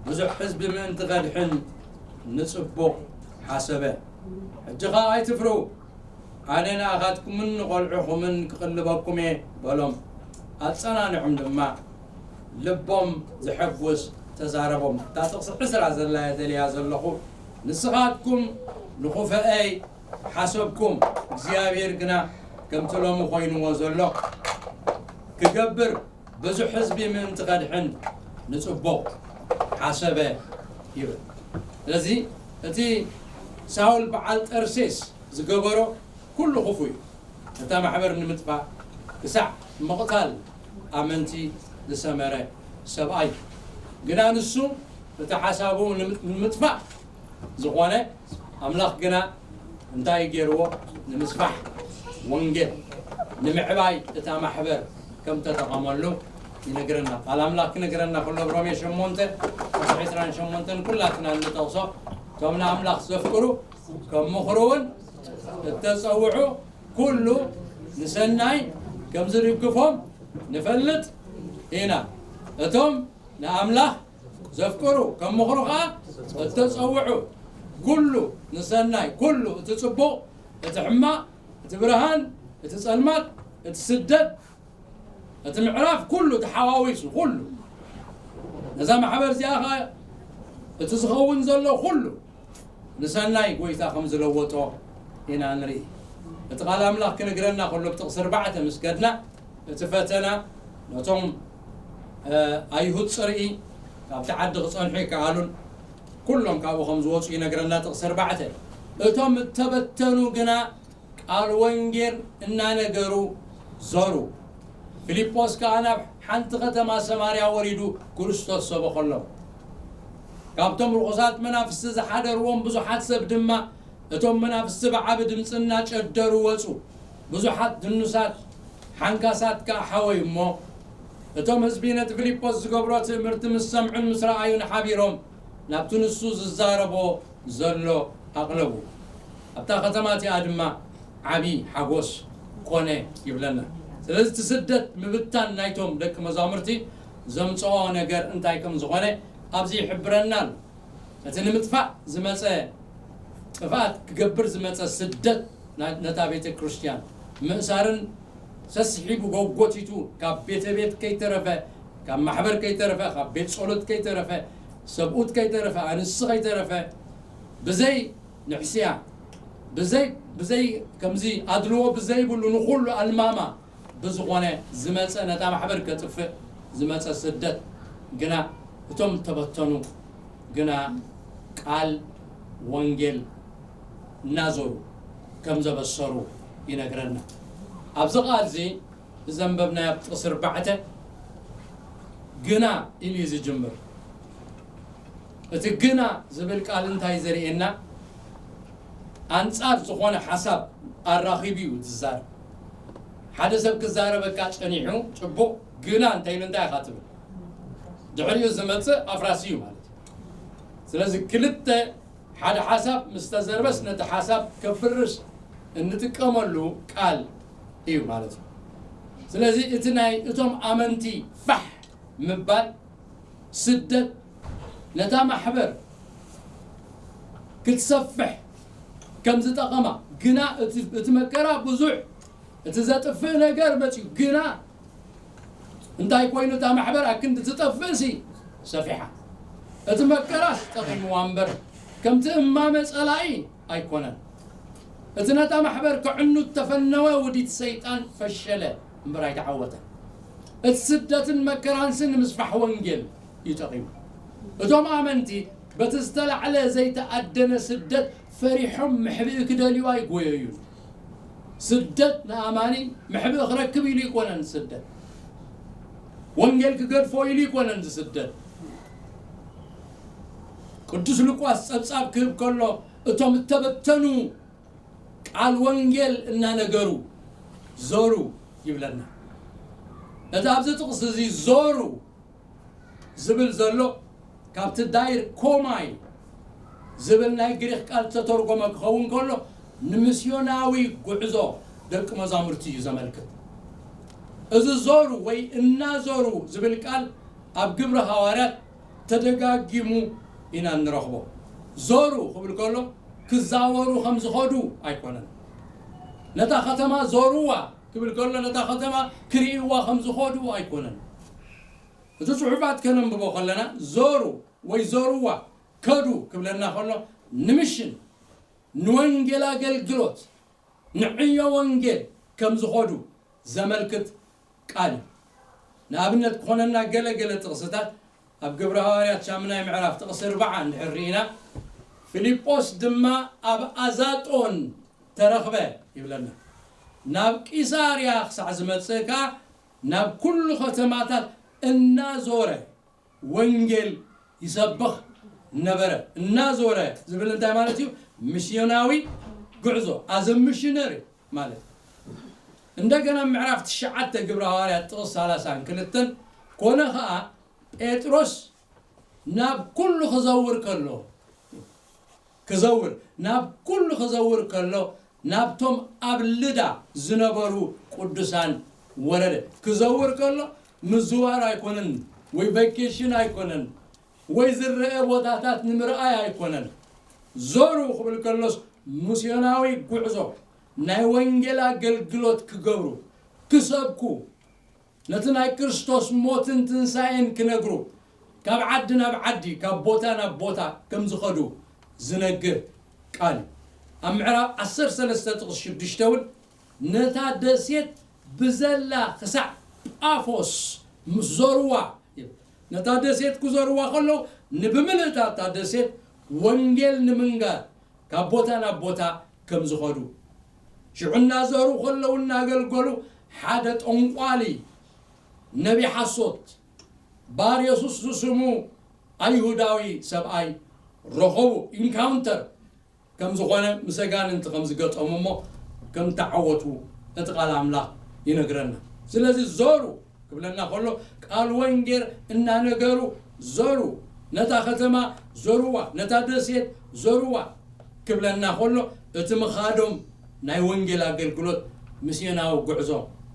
ብዙሕ ህዝቢ ምእንቲ ከድሕን ንጽቡቕ ሓሰበ። ሕጂ ኸኣ ኣይትፍርሁ፣ ኣነ ንኣኻትኩምን ንቖልዑኹምን ክቕልበኩም እየ በሎም። ኣጸናንዖም ድማ ልቦም ዘሐጉስ ተዛረቦም። እታ ጥቕሲ ዕስራ ዘላ እየ ደልያ ዘለኹ። ንስኻትኩም ንኹፍአይ ሓሰብኩም፣ እግዚኣብሔር ግና ከምቲ ሎሚ ኮይንዎ ዘሎ ክገብር፣ ብዙሕ ህዝቢ ምእንቲ ከድሕን ንጽቡቕ ሓሰበ ይብል። ስለዚ እቲ ሳውል በዓል ጠርሴስ ዝገበሮ ኩሉ ክፉእ እዩ። ነታ ማሕበር ንምጥፋእ ክሳዕ ምቕታል ኣመንቲ ዝሰመረ ሰብኣይ። ግና ንሱ እቲ ሓሳቡ ንምጥ-፣ ንምጥፋእ ዝኾነ፣ ኣምላኽ ግና እንታይ ገይርዎ? ንምስፋሕ ወንጌል፣ ንምዕባይ እታ ማሕበር ከም ተጠቐመሉ ይነግረና። ቃል ኣምላኽ ክነግረና ከሎ፣ ኣብ ሮሜ ሸሞንተ፣ ዕስራን ሸሞንተን ኩላትና እንጠቕሶ፣ እቶም ንኣምላኽ ዘፍቅሩ፣ ከም ምኽሩ እውን እተጸውዑ፣ ኩሉ ንሰናይ ከም ዝድግፎም ንፈልጥ ኢና። እቶም ንኣምላኽ ዘፍቅሩ፣ ከም ምኽሩ ኸኣ እተጸውዑ፣ ኩሉ ንሰናይ፣ ኩሉ እቲ ጽቡቕ፣ እቲ ሕማቕ፣ እቲ ብርሃን፣ እቲ ጸልማት፣ እቲ ስደት፣ እቲ ምዕራፍ፣ ኩሉ ተሓዋዊሱ፣ ኩሉ ነዛ ማሕበር እዚኣ ኸኣ እቲ ዝኸውን ዘሎ ኩሉ ንሰናይ ጐይታ ከም ዝለወጦ ኢና ንርኢ። እቲ ቃል ኣምላኽ ክነግረና ከሎ፣ ብጥቕሲ ኣርባዕተ ምስ ከድና፣ እቲ ፈተና ነቶም፣ እ፣ ኣይሁድ ጽርኢ ካብቲ ዓዲ ክጸንሑ ኣይከኣሉን፣ ኩሎም ካብኡ ከም ዝወጹ ይነግረና ጥቕሲ ኣርባዕተ። እቶም እተበተኑ ግና ቃል ወንጌል እናነገሩ ዞሩ። ፊልጶስ ከኣ ናብ ሓንቲ ከተማ ሰማርያ ወሪዱ ክርስቶስ ሰበኸሎም። ካብቶም ርኹሳት መናፍስቲ ዝሓደርዎም ብዙሓት ሰብ ድማ፣ እቶም መናፍስቲ ብዓቢ ድምጺ እናጨደሩ ወጹ። ብዙሓት ድኑሳት ሓንካሳት ከኣ ሓወዩ እሞ፣ እቶም ህዝቢ ነቲ ፊልጶስ ዝገብሮ ትእምርቲ ምስ ሰምዑን ምስ ረኣዩን ሓቢሮም ናብቲ ንሱ ዝዛረቦ ዘሎ ኣቕለቡ። ኣብታ ከተማ እቲኣ ድማ ዓቢ ሓጎስ ኮነ ይብለና። ስለዚ እቲ ስደት ምብታን ናይቶም ደቂ መዛሙርቲ ዘምጽኦ ነገር እንታይ ከም ዝኾነ ኣብዚ ይሕብረና ኣሎ። እቲ ንምጥፋእ ዝመጸ፣ ጥፍኣት ክገብር ዝመጸ ስደት ና-፣ ነታ ቤተ ክርስቲያን ምእሳርን ሰስሒቡ ጎጎቲቱ ካብ ቤተ ቤት ከይተረፈ፣ ካብ ማሕበር ከይተረፈ፣ ካብ ቤት ጸሎት ከይተረፈ፣ ሰብኡት ከይተረፈ፣ ኣንስቲ ከይተረፈ፣ ብዘይ ንሕስያ፣ ብዘይ ብዘይ ከምዚ ኣድልዎ ብዘይብሉ ንኹሉ ኣልማማ ብዝኾነ ዝመጸ፣ ነታ ማሕበር ከጥፍእ ዝመጸ ስደት ግና፣ እቶም ተበተኑ ግና ቃል ወንጌል እናዞሩ ከም ዘበሰሩ ይነግረና። ኣብዚ ቃል እዚ፣ እዚ ዘንበብናዮ ኣብ ጥቕሲ ኣርባዕተ ግና ኢሉ እዩ ዝጅምር። እቲ ግና ዝብል ቃል እንታይ ዘርእየና? ኣንጻር ዝኾነ ሓሳብ ኣራኺቡ እዩ ዝዛረብ። ሓደ ሰብ ክዛረበካ ጸኒሑ፣ ጽቡቕ፣ ግና እንተ ኢሉ እንታይ ኢኻ ትብል? ድሕሪኡ ዝመጽእ ኣፍራሲ እዩ ማለት እዩ። ስለዚ ክልተ፣ ሓደ ሓሳብ ምስ ተዘርበስ ነቲ ሓሳብ ከፍርስ እንጥቀመሉ ቃል እዩ ማለት እዩ። ስለዚ እቲ ናይ እቶም ኣመንቲ ፋሕ ምባል፣ ስደት ነታ ማሕበር ክትሰፍሕ ከም ዝጠቐማ፣ ግና እቲ እቲ መከራ ብዙሕ፣ እቲ ዘጥፍእ ነገር መጺኡ፣ ግና እንታይ ኮይኑ እታ ማሕበር ኣክንዲ ትጠፍእሲ ሰፊሓ። እቲ መከራስ ጠቒምዋ እምበር ከምቲ እማመ ጸላኢ ኣይኮነን። እቲ ነታ ማሕበር ከዕኑ እተፈነወ ውዲት ሰይጣን ፈሸለ እምበር ኣይተዓወተን። እቲ ስደትን መከራንሲ ንምስፋሕ ወንጌል እዩ ጠቒሙ። እቶም ኣመንቲ በቲ ዝተላዕለ ዘይተኣደነ ስደት ፈሪሖም መሕብኢ ክደልዩ ኣይጎየዩን። ስደት ንኣማኒ መሕብኢ ክረክብ ኢሉ ይኮነን ስደት። ወንጌል ክገድፎ ኢሉ ይኮነን ዝስደት። ቅዱስ ሉቃስ ጸብጻብ ክህብ ከሎ እቶም እተበተኑ ቃል ወንጌል እናነገሩ ዞሩ ይብለና። እቲ ኣብዚ ጥቕሲ እዚ ዞሩ ዝብል ዘሎ ካብቲ ዳይር ኮማይ ዝብል ናይ ግሪኽ ቃል ዝተተርጎመ ክኸውን ከሎ፣ ንምስዮናዊ ጉዕዞ ደቂ መዛሙርቲ እዩ ዘመልክት። እዚ ዞሩ ወይ እናዞሩ ዝብል ቃል ኣብ ግብሪ ሃዋርያት ተደጋጊሙ ኢና እንረኽቦ። ዞሩ ክብል ከሎ ክዛወሩ ከም ዝኸዱ ኣይኮነን። ነታ ከተማ ዞሩዋ ክብል ከሎ ነታ ከተማ ክርእይዋ ከም ዝኸዱ ኣይኮነን። እቲ ጽሑፋት ከነንብቦ ከለና ዞሩ ወይ ዞሩዋ ከዱ ክብለና ከሎ ንምሽን ንወንጌል ኣገልግሎት ንዕዮ ወንጌል ከም ዝኸዱ ዘመልክት ቃል እዩ። ንኣብነት ክኾነና ገለ ገለ ጥቕስታት ኣብ ግብሪ ሃዋርያት ሻምናይ ምዕራፍ ጥቕሲ ኣርባዓ እንድሕር ርኢና፣ ፊልጶስ ድማ ኣብ ኣዛጦን ተረኽበ ይብለና። ናብ ቂሳርያ ክሳዕ ዝመጽእ ከኣ ናብ ኩሉ ከተማታት እናዞረ ወንጌል ይሰብኽ ነበረ። እናዞረ ዝብል እንታይ ማለት እዩ? ሚስዮናዊ ጉዕዞ፣ ኣዘ ሚሽነሪ ማለት እዩ። እንደገና ምዕራፍ ትሽዓተ ግብረ ሃዋርያት ጥቕስ ሰላሳን ክልተን፣ ኮነ ኸኣ ጴጥሮስ ናብ ኩሉ ክዘውር ከሎ፣ ክዘውር ናብ ኩሉ ክዘውር ከሎ፣ ናብቶም ኣብ ልዳ ዝነበሩ ቅዱሳን ወረደ። ክዘውር ከሎ ምዝዋር ኣይኮነን፣ ወይ ቫኬሽን ኣይኮነን፣ ወይ ዝረአ ቦታታት ንምርኣይ ኣይኮነን። ዞሩ ክብል ከሎስ ሚስዮናዊ ጉዕዞ፣ ናይ ወንጌል ኣገልግሎት ክገብሩ፣ ክሰብኩ፣ ነቲ ናይ ክርስቶስ ሞትን ትንሳኤን ክነግሩ፣ ካብ ዓዲ ናብ ዓዲ፣ ካብ ቦታ ናብ ቦታ ከም ዝኸዱ ዝነግር ቃል እዩ። ኣብ ምዕራፍ ዓሰርተ ሰለስተ ጥቕሲ ሽዱሽተ እውን፣ ነታ ደሴት ብዘላ ክሳዕ ጳፎስ ምስ ዞርዋ፣ ነታ ደሴት ክዞርዋ ከለዉ፣ ንብምልእታ እታ ደሴት ወንጌል ንምንጋር ካብ ቦታ ናብ ቦታ ከም ዝኸዱ፣ ሽዑ እናዘሩ ከለዉ እናገልገሉ፣ ሓደ ጠንቋሊ፣ ነቢ ሓሶት፣ ባር የሱስ ዝስሙ ኣይሁዳዊ ሰብኣይ ረኸቡ። ኢንካውንተር ከም ዝኾነ፣ ምስ ኣጋንንቲ ከም ዝገጠሙ እሞ ከም ተዓወቱ እቲ ቃል ኣምላኽ ይነግረና። ስለዚ ዞሩ ክብለና ከሎ፣ ቃል ወንጌል እናነገሩ ዞሩ። ነታ ከተማ ዞርዋ፣ ነታ ደሴት ዞርዋ ክብለና ከሎ፣ እቲ ምኻዶም ናይ ወንጌል ኣገልግሎት፣ ሚስዮናዊ ጉዕዞ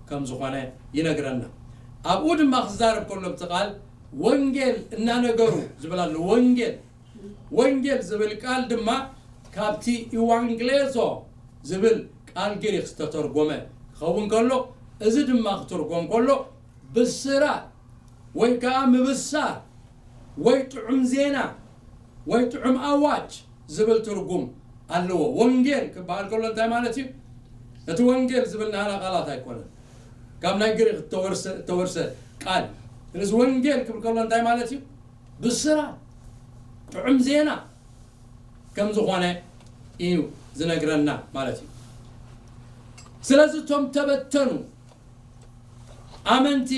ከም ዝኾነ ይነግረና። ኣብኡ ድማ ክዛረብ ከሎ፣ እቲ ቃል ወንጌል እናነገሩ ዝብል ኣሎ። ወንጌል፣ ወንጌል ዝብል ቃል ድማ ካብቲ ኢዋንግሌዞ ዝብል ቃል ግሪክ ዝተተርጎመ ክኸውን ከሎ፣ እዚ ድማ ክትርጎም ከሎ ብስራት ወይ ከዓ ምብሳር ወይ ጥዑም ዜና ወይ ጥዑም ኣዋጅ ዝብል ትርጉም ኣለዎ። ወንጌል ክበሃል ከሎ እንታይ ማለት እዩ? እቲ ወንጌል ዝብል ናህና ቃላት ኣይኮነን፣ ካብ ናይ ግሪክ እተወርሰ እተወርሰ ቃል። ስለዚ ወንጌል ክብል ከሎ እንታይ ማለት እዩ? ብስራት ጥዑም ዜና ከም ዝኾነ እዩ ዝነግረና ማለት እዩ። ስለዚ እቶም ተበተኑ ኣመንቲ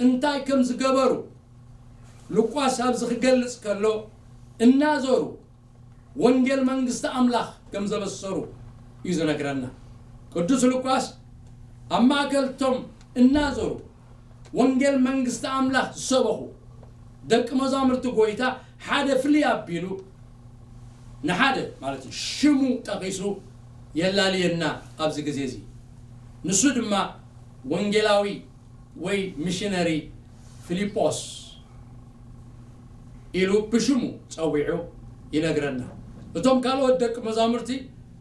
እንታይ ከም ዝገበሩ ሉቃስ ኣብዚ ክገልጽ ከሎ እናዞሩ ወንጌል መንግስቲ ኣምላኽ ከም ዘበሰሩ እዩ ዝነግረና። ቅዱስ ሉቃስ ኣብ ማእከል እቶም እናዞሩ ወንጌል መንግስቲ ኣምላኽ ዝሰበኹ ደቂ መዛሙርቲ ጎይታ ሓደ ፍልይ ኣቢሉ ንሓደ ማለት እዩ ሽሙ ጠቒሱ የላልየና ኣብዚ ግዜ እዚ። ንሱ ድማ ወንጌላዊ ወይ ሚሽነሪ ፊልጶስ ኢሉ ብሽሙ ጸዊዑ ይነግረና። እቶም ካልኦት ደቂ መዛሙርቲ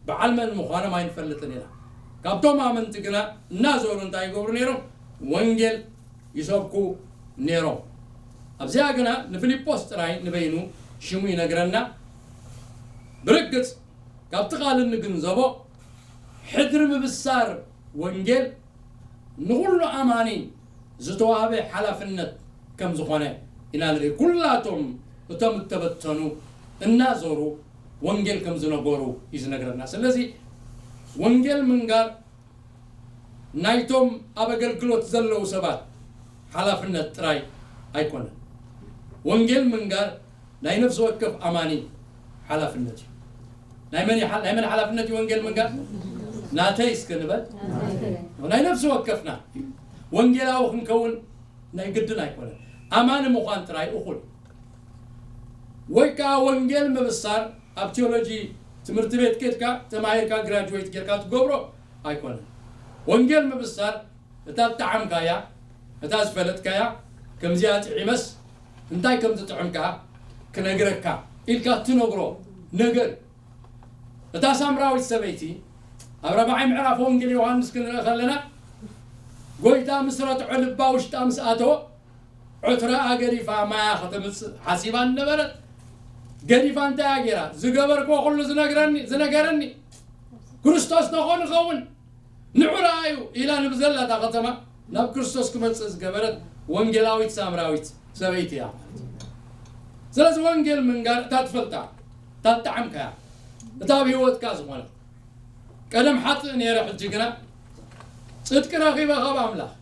በዓል መን ምዃኖም ኣይንፈልጥን ኢና። ካብቶም ኣመንቲ ግና እናዞሩ እንታይ ይገብሩ ነይሮም? ወንጌል ይሰብኩ ነይሮም። ኣብዚኣ ግና ንፊልጶስ ጥራይ ንበይኑ ሽሙ ይነግረና። ብርግጽ ካብቲ ቃል እንግንዘቦ ሕድሪ ምብሳር ወንጌል ንኹሉ ኣማኒ ዝተዋህበ ሓላፍነት ከም ዝኾነ ኢና ንርኢ። ኩላቶም እቶም እተበተኑ እናዞሩ ወንጌል ከም ዝነገሩ እዩ ዝነግረና። ስለዚ ወንጌል ምንጋር ናይቶም ኣብ ኣገልግሎት ዘለዉ ሰባት ሓላፍነት ጥራይ ኣይኮነን። ወንጌል ምንጋር ናይ ነፍሲ ወከፍ ኣማኒ ሓላፍነት እዩ። ናይ መን ይሓ- ናይ መን ሓላፍነት እዩ ወንጌል ምንጋር? ናተይ እስከ ንበል። ናይ ነፍሲ ወከፍና ወንጌላዊ ክንከውን ናይ ግድን ኣይኮነን። ኣማኒ ምዃን ጥራይ እኹል። ወይ ከዓ ወንጌል ምብሳር ኣብ ቴዎሎጂ ትምህርቲ ቤት ኬድካ ተማሂርካ ግራጅዌት ጌርካ ትገብሮ ኣይኮነን። ወንጌል ምብሳር እታ ዝጠዓምካያ፣ እታ ዝፈለጥካያ፣ ከምዚኣ ጥዒመስ እንታይ ከም ዝጥዕም ከኣ ክነግረካ ኢልካ እትነግሮ ነገር። እታ ሳምራዊት ሰበይቲ ኣብ ራብዓይ ምዕራፍ ወንጌል ዮሃንስ ክንርኢ ከለና ጎይታ ምስ ረትዖ ልባ ውሽጣ ምስ ኣተወ ዑትራኣ ገዲፋ ማያ ከተምጽእ ሓሲባ ነበረት። ገዲፋ እንታይ እያ ገይራ? ዝገበርክዎ ኩሉ ዝነግረኒ ዝነገረኒ ክርስቶስ ተኾን ይኸውን ንዑ ረኣዩ ኢላ ንብዘላ እታ ከተማ ናብ ክርስቶስ ክመጽእ ዝገበረት ወንጌላዊት ሳምራዊት ሰበይቲ እያ ማለት እዩ። ስለዚ ወንጌል ምንጋር እታ ትፈልጣ እታ ትጠዓምካያ እታ ኣብ ህይወትካ ዝኾነት ቀደም ሓጥእ ነይረ ሕጂ ግና ጽድቂ ረኺበ ካብ ኣምላኽ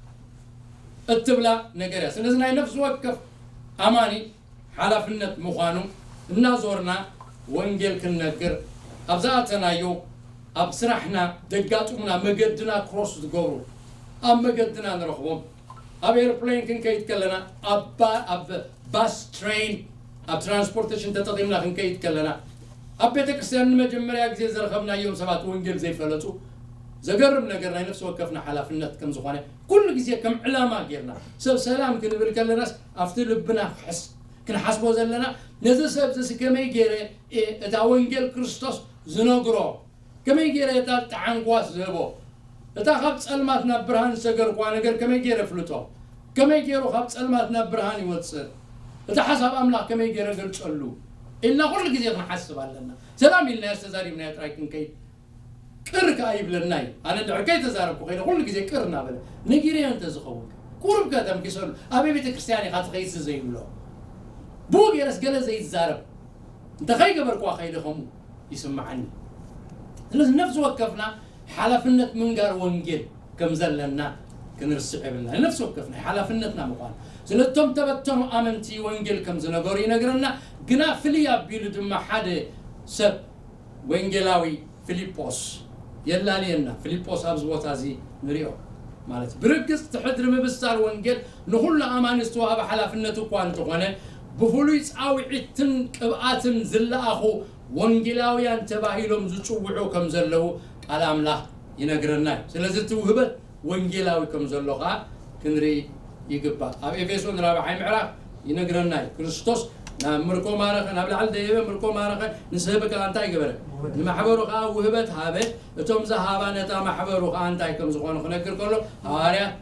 እትብላ ነገር እያ። ስለዚ ናይ ነፍሲ ወከፍ ኣማኒ ሓላፍነት ምዃኑ እናዞርና ወንጌል ክንነግር ኣብ ዝኣተናዮ ኣብ ስራሕና ደጋጥሙና መገድና ክሮስ ዝገብሩ ኣብ መገድና ንረኽቦም ኣብ ኤርፕሌን ክንከይድ ከለና ኣብ ባ- ኣብ ባስ ትሬን ኣብ ትራንስፖርቴሽን ተጠቒምና ክንከይድ ከለና ኣብ ቤተ ክርስቲያን ንመጀመርያ ግዜ ዝረኸብናዮም ሰባት ወንጌል ዘይፈለጡ ዘገርም ነገር ናይ ነፍሲ ወከፍና ሓላፍነት ከም ዝኾነ ኩሉ ግዜ ከም ዕላማ ጌርና ሰብ ሰላም ክንብል ከለናስ ኣብቲ ልብና ክሕስ ክንሓስቦ ዘለና ነዚ ሰብ እዚ ከመይ ገይረ እየ እታ ወንጌል ክርስቶስ ዝነግሮ ከመይ ገይረ እታ ዝጠዓምክዋስ ዝህቦ እታ ካብ ጸልማት ናብ ብርሃን ዝሰገርክዋ ነገር ከመይ ገይረ ፍልጦ ከመይ ገይሩ ካብ ጸልማት ናብ ብርሃን ይወጽእ እቲ ሓሳብ ኣምላኽ ከመይ ገይረ ገልጸሉ ኢልና ኩሉ ግዜ ክንሓስብ ኣለና ሰላም ኢልናዮ ዝተዛሪብናዮ ጥራይ ክንከይድ ቅር ከኣ ይብለና እዩ ኣነ እንድሕር ከይተዛረብኩ ከይደ ኩሉ ግዜ ቅር እናበለ ነጊረዮ እንተዝኸውን ቁሩብ ከተንፊሰሉ ኣበይ ቤተ ክርስትያን ኢኻ ትኸይድሲ ዘይብሎ ብኡ ገይረስ ገለ ዘይዛረብ እንተኸይገበርክዋ ከይደ ከምኡ ይስምዓኒ ስለዚ ነፍሲ ወከፍና ሓላፍነት ምንጋር ወንጌል ከም ዘለና ክንርስዕ የብልና ነፍሲ ወከፍና ሓላፍነትና ምዃኑ ስለቶም ተበተኑ ኣመንቲ ወንጌል ከም ዝነገሩ ይነግረና ግና ፍልይ ኣቢሉ ድማ ሓደ ሰብ ወንጌላዊ ፊልጶስ የላልየና ፊልጶስ ኣብዚ ቦታ እዚ ንሪኦ ማለት ብርግጽ ትሕድሪ ምብሳር ወንጌል ንኹሉ ኣማኒ ዝተዋህበ ሓላፍነት እኳ እንተኾነ ብፍሉይ ጻውዒትን ቅብኣትን ዝለኣኹ ወንጌላውያን ተባሂሎም ዝጽውዑ ከም ዘለዉ ቃል ኣምላኽ ይነግረና እዩ ስለዚ እቲ ውህበት ወንጌላዊ ከም ዘሎ ከዓ ክንርኢ ይግባእ ኣብ ኤፌሶን ራብዓይ ምዕራፍ ይነግረና እዩ ክርስቶስ ናብ ምርኮ ማረኸ፣ ናብ ላዕሊ ደየበ፣ ምርኮ ማረኸ፣ ንስህብ ከኣ እንታይ ገበረ? ንማሕበሩ ከኣ ውህበት ሃበ። እቶም ዝሃባ ነታ ማሕበሩ ከኣ እንታይ ከም ዝኾኑ ክነግር ከሎ፣ ሃዋርያት፣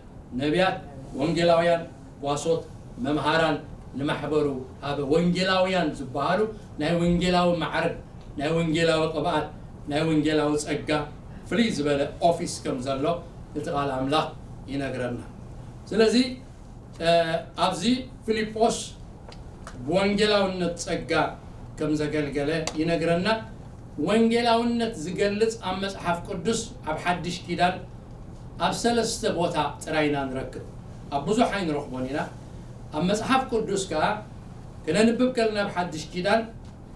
ነቢያት፣ ወንጌላውያን፣ ጓሶት፣ መምሃራን ንማሕበሩ ሃበ። ወንጌላውያን ዝበሃሉ ናይ ወንጌላዊ ማዕረግ፣ ናይ ወንጌላዊ ቅብኣት፣ ናይ ወንጌላዊ ጸጋ ፍልይ ዝበለ ኦፊስ ከም ዘሎ እቲ ቃል ኣምላኽ ይነግረና። ስለዚ ኣብዚ ፊልጶስ ብወንጌላውነት ጸጋ ከም ዘገልገለ ይነግረና። ወንጌላውነት ዝገልጽ ኣብ መጽሓፍ ቅዱስ ኣብ ሓድሽ ኪዳን ኣብ ሰለስተ ቦታ ጥራይ ኢና ንረክብ። ኣብ ብዙሕ ኣይንረኽቦን ኢና። ኣብ መጽሓፍ ቅዱስ ከኣ ክነንብብ ከለና ኣብ ሓድሽ ኪዳን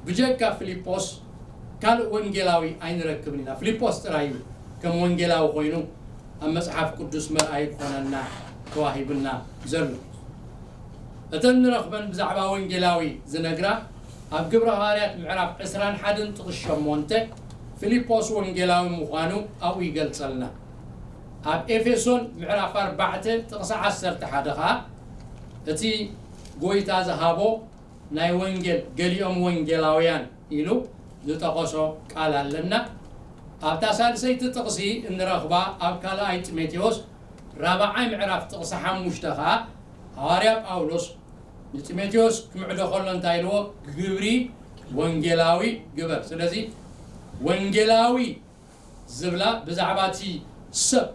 ብጀካ ፊልጶስ ካልእ ወንጌላዊ ኣይንረክብን ኢና። ፊልጶስ ጥራይ እዩ ከም ወንጌላዊ ኮይኑ ኣብ መጽሓፍ ቅዱስ መርኣይ ክኾነና ተዋሂቡና ዘሎ። እተን ንረኽበን ብዛዕባ ወንጌላዊ ዝነግራ ኣብ ግብረ ሃዋርያት ምዕራፍ ዕስራን ሓደን ጥቕስ ሸሞንተ ፊልጶስ ወንጌላዊ ምዃኑ ኣብኡ ይገልጸልና። ኣብ ኤፌሶን ምዕራፍ ኣርባዕተ ጥቕሲ ዓሰርተ ሓደ ኸኣ እቲ ጎይታ ዝሃቦ ናይ ወንጌል ገሊኦም ወንጌላውያን ኢሉ ዝጠቐሶ ቃል ኣለና። ኣብታ ሳልሰይቲ ጥቕሲ እንረኽባ ኣብ ካልኣይ ጢሞቴዎስ ራብዓይ ምዕራፍ ጥቕሲ ሓሙሽተ ኸኣ ሃዋርያ ጳውሎስ ንጢሞቴዎስ ክምዕዶ ከሎ እንታይ ኢልዎ? ግብሪ ወንጌላዊ ግበር። ስለዚ ወንጌላዊ ዝብላ ብዛዕባ እቲ ሰብ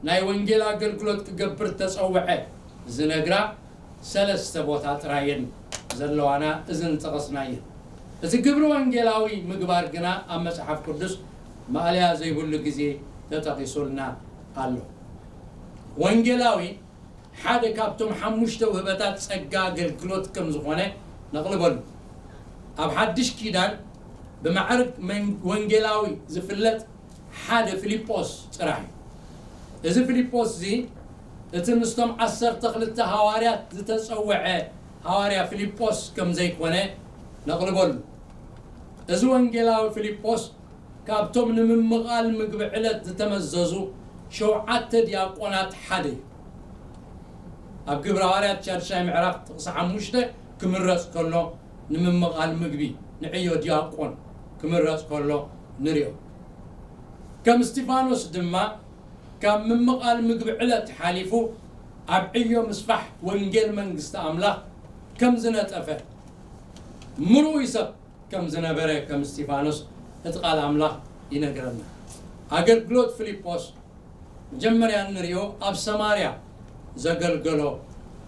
ናይ ወንጌል ኣገልግሎት ክገብር ተጸውዐ ዝነግራ ሰለስተ ቦታ ጥራየን ዘለዋና እዚ እንጠቐስናየን። እቲ ግብሪ ወንጌላዊ ምግባር ግና ኣብ መጽሓፍ ቅዱስ ማእለያ ዘይብሉ ግዜ ተጠቒሱልና ኣሎ። ወንጌላዊ ሓደ ካብቶም ሓሙሽተ ውህበታት ጸጋ ኣገልግሎት ከም ዝኾነ ነቕልበሉ። ኣብ ሓድሽ ኪዳን ብማዕርግ መን- ወንጌላዊ ዝፍለጥ ሓደ ፊልጶስ ጥራሕ እዩ። እዚ ፊልጶስ እዚ እቲ ምስቶም ዓሰርተ ክልተ ሃዋርያት ዝተጸውዐ ሃዋርያ ፊልጶስ ከም ዘይኮነ ነቕልበሉ። እዚ ወንጌላዊ ፊልጶስ ካብቶም ንምምቓል ምግቢ ዕለት ዝተመዘዙ ሸውዓተ ዲያቆናት ሓደ እዩ። ኣብ ግብረ ሃዋርያት ሻድሻይ ምዕራፍ ጥቕሲ ሓሙሽተ ክምረጽ ከሎ ንምምቓል ምግቢ ንዕዮ ዲያቆን ክምረጽ ከሎ ንሪኦ። ከም እስጢፋኖስ ድማ ካብ ምምቓል ምግቢ ዕለት ሓሊፉ ኣብ ዕዮ ምስፋሕ ወንጌል መንግስቲ ኣምላኽ ከም ዝነጠፈ ምሩይ ሰብ ከም ዝነበረ ከም እስጢፋኖስ እቲ ቃል ኣምላኽ ይነግረና። ኣገልግሎት ፊልጶስ መጀመርያ እንሪኦ ኣብ ሰማርያ ዘገልገሎ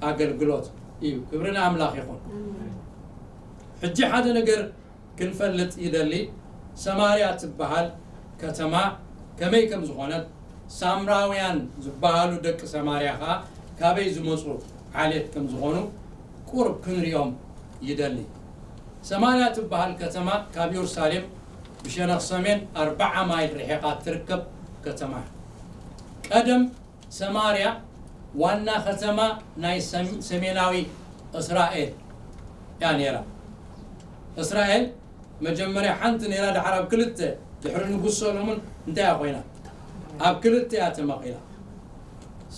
ኣገልግሎት እዩ። ክብሪ ንኣምላኽ ይኹን። ሕጂ ሓደ ነገር ክንፈልጥ ይደሊ። ሰማርያ ትበሃል ከተማ ከመይ ከም ዝኾነት፣ ሳምራውያን ዝበሃሉ ደቂ ሰማርያ ኸኣ ካበይ ዝመጹ ዓሌት ከም ዝኾኑ ቁሩብ ክንሪኦም ይደሊ። ሰማርያ ትበሃል ከተማ ካብ የሩሳሌም ብሸነኽ ሰሜን ኣርብዓ ማይል ርሒቓ ትርከብ ከተማ እያ። ቀደም ሰማርያ ዋና ከተማ ናይ ሰም- ሰሜናዊ እስራኤል እያ ነይራ። እስራኤል መጀመርያ ሓንቲ ነይራ፣ ድሓር ኣብ ክልተ፣ ድሕሪ ንጉስ ሰሎሞን እንታይ እያ ኮይና? ኣብ ክልተ እያ ተመቒላ።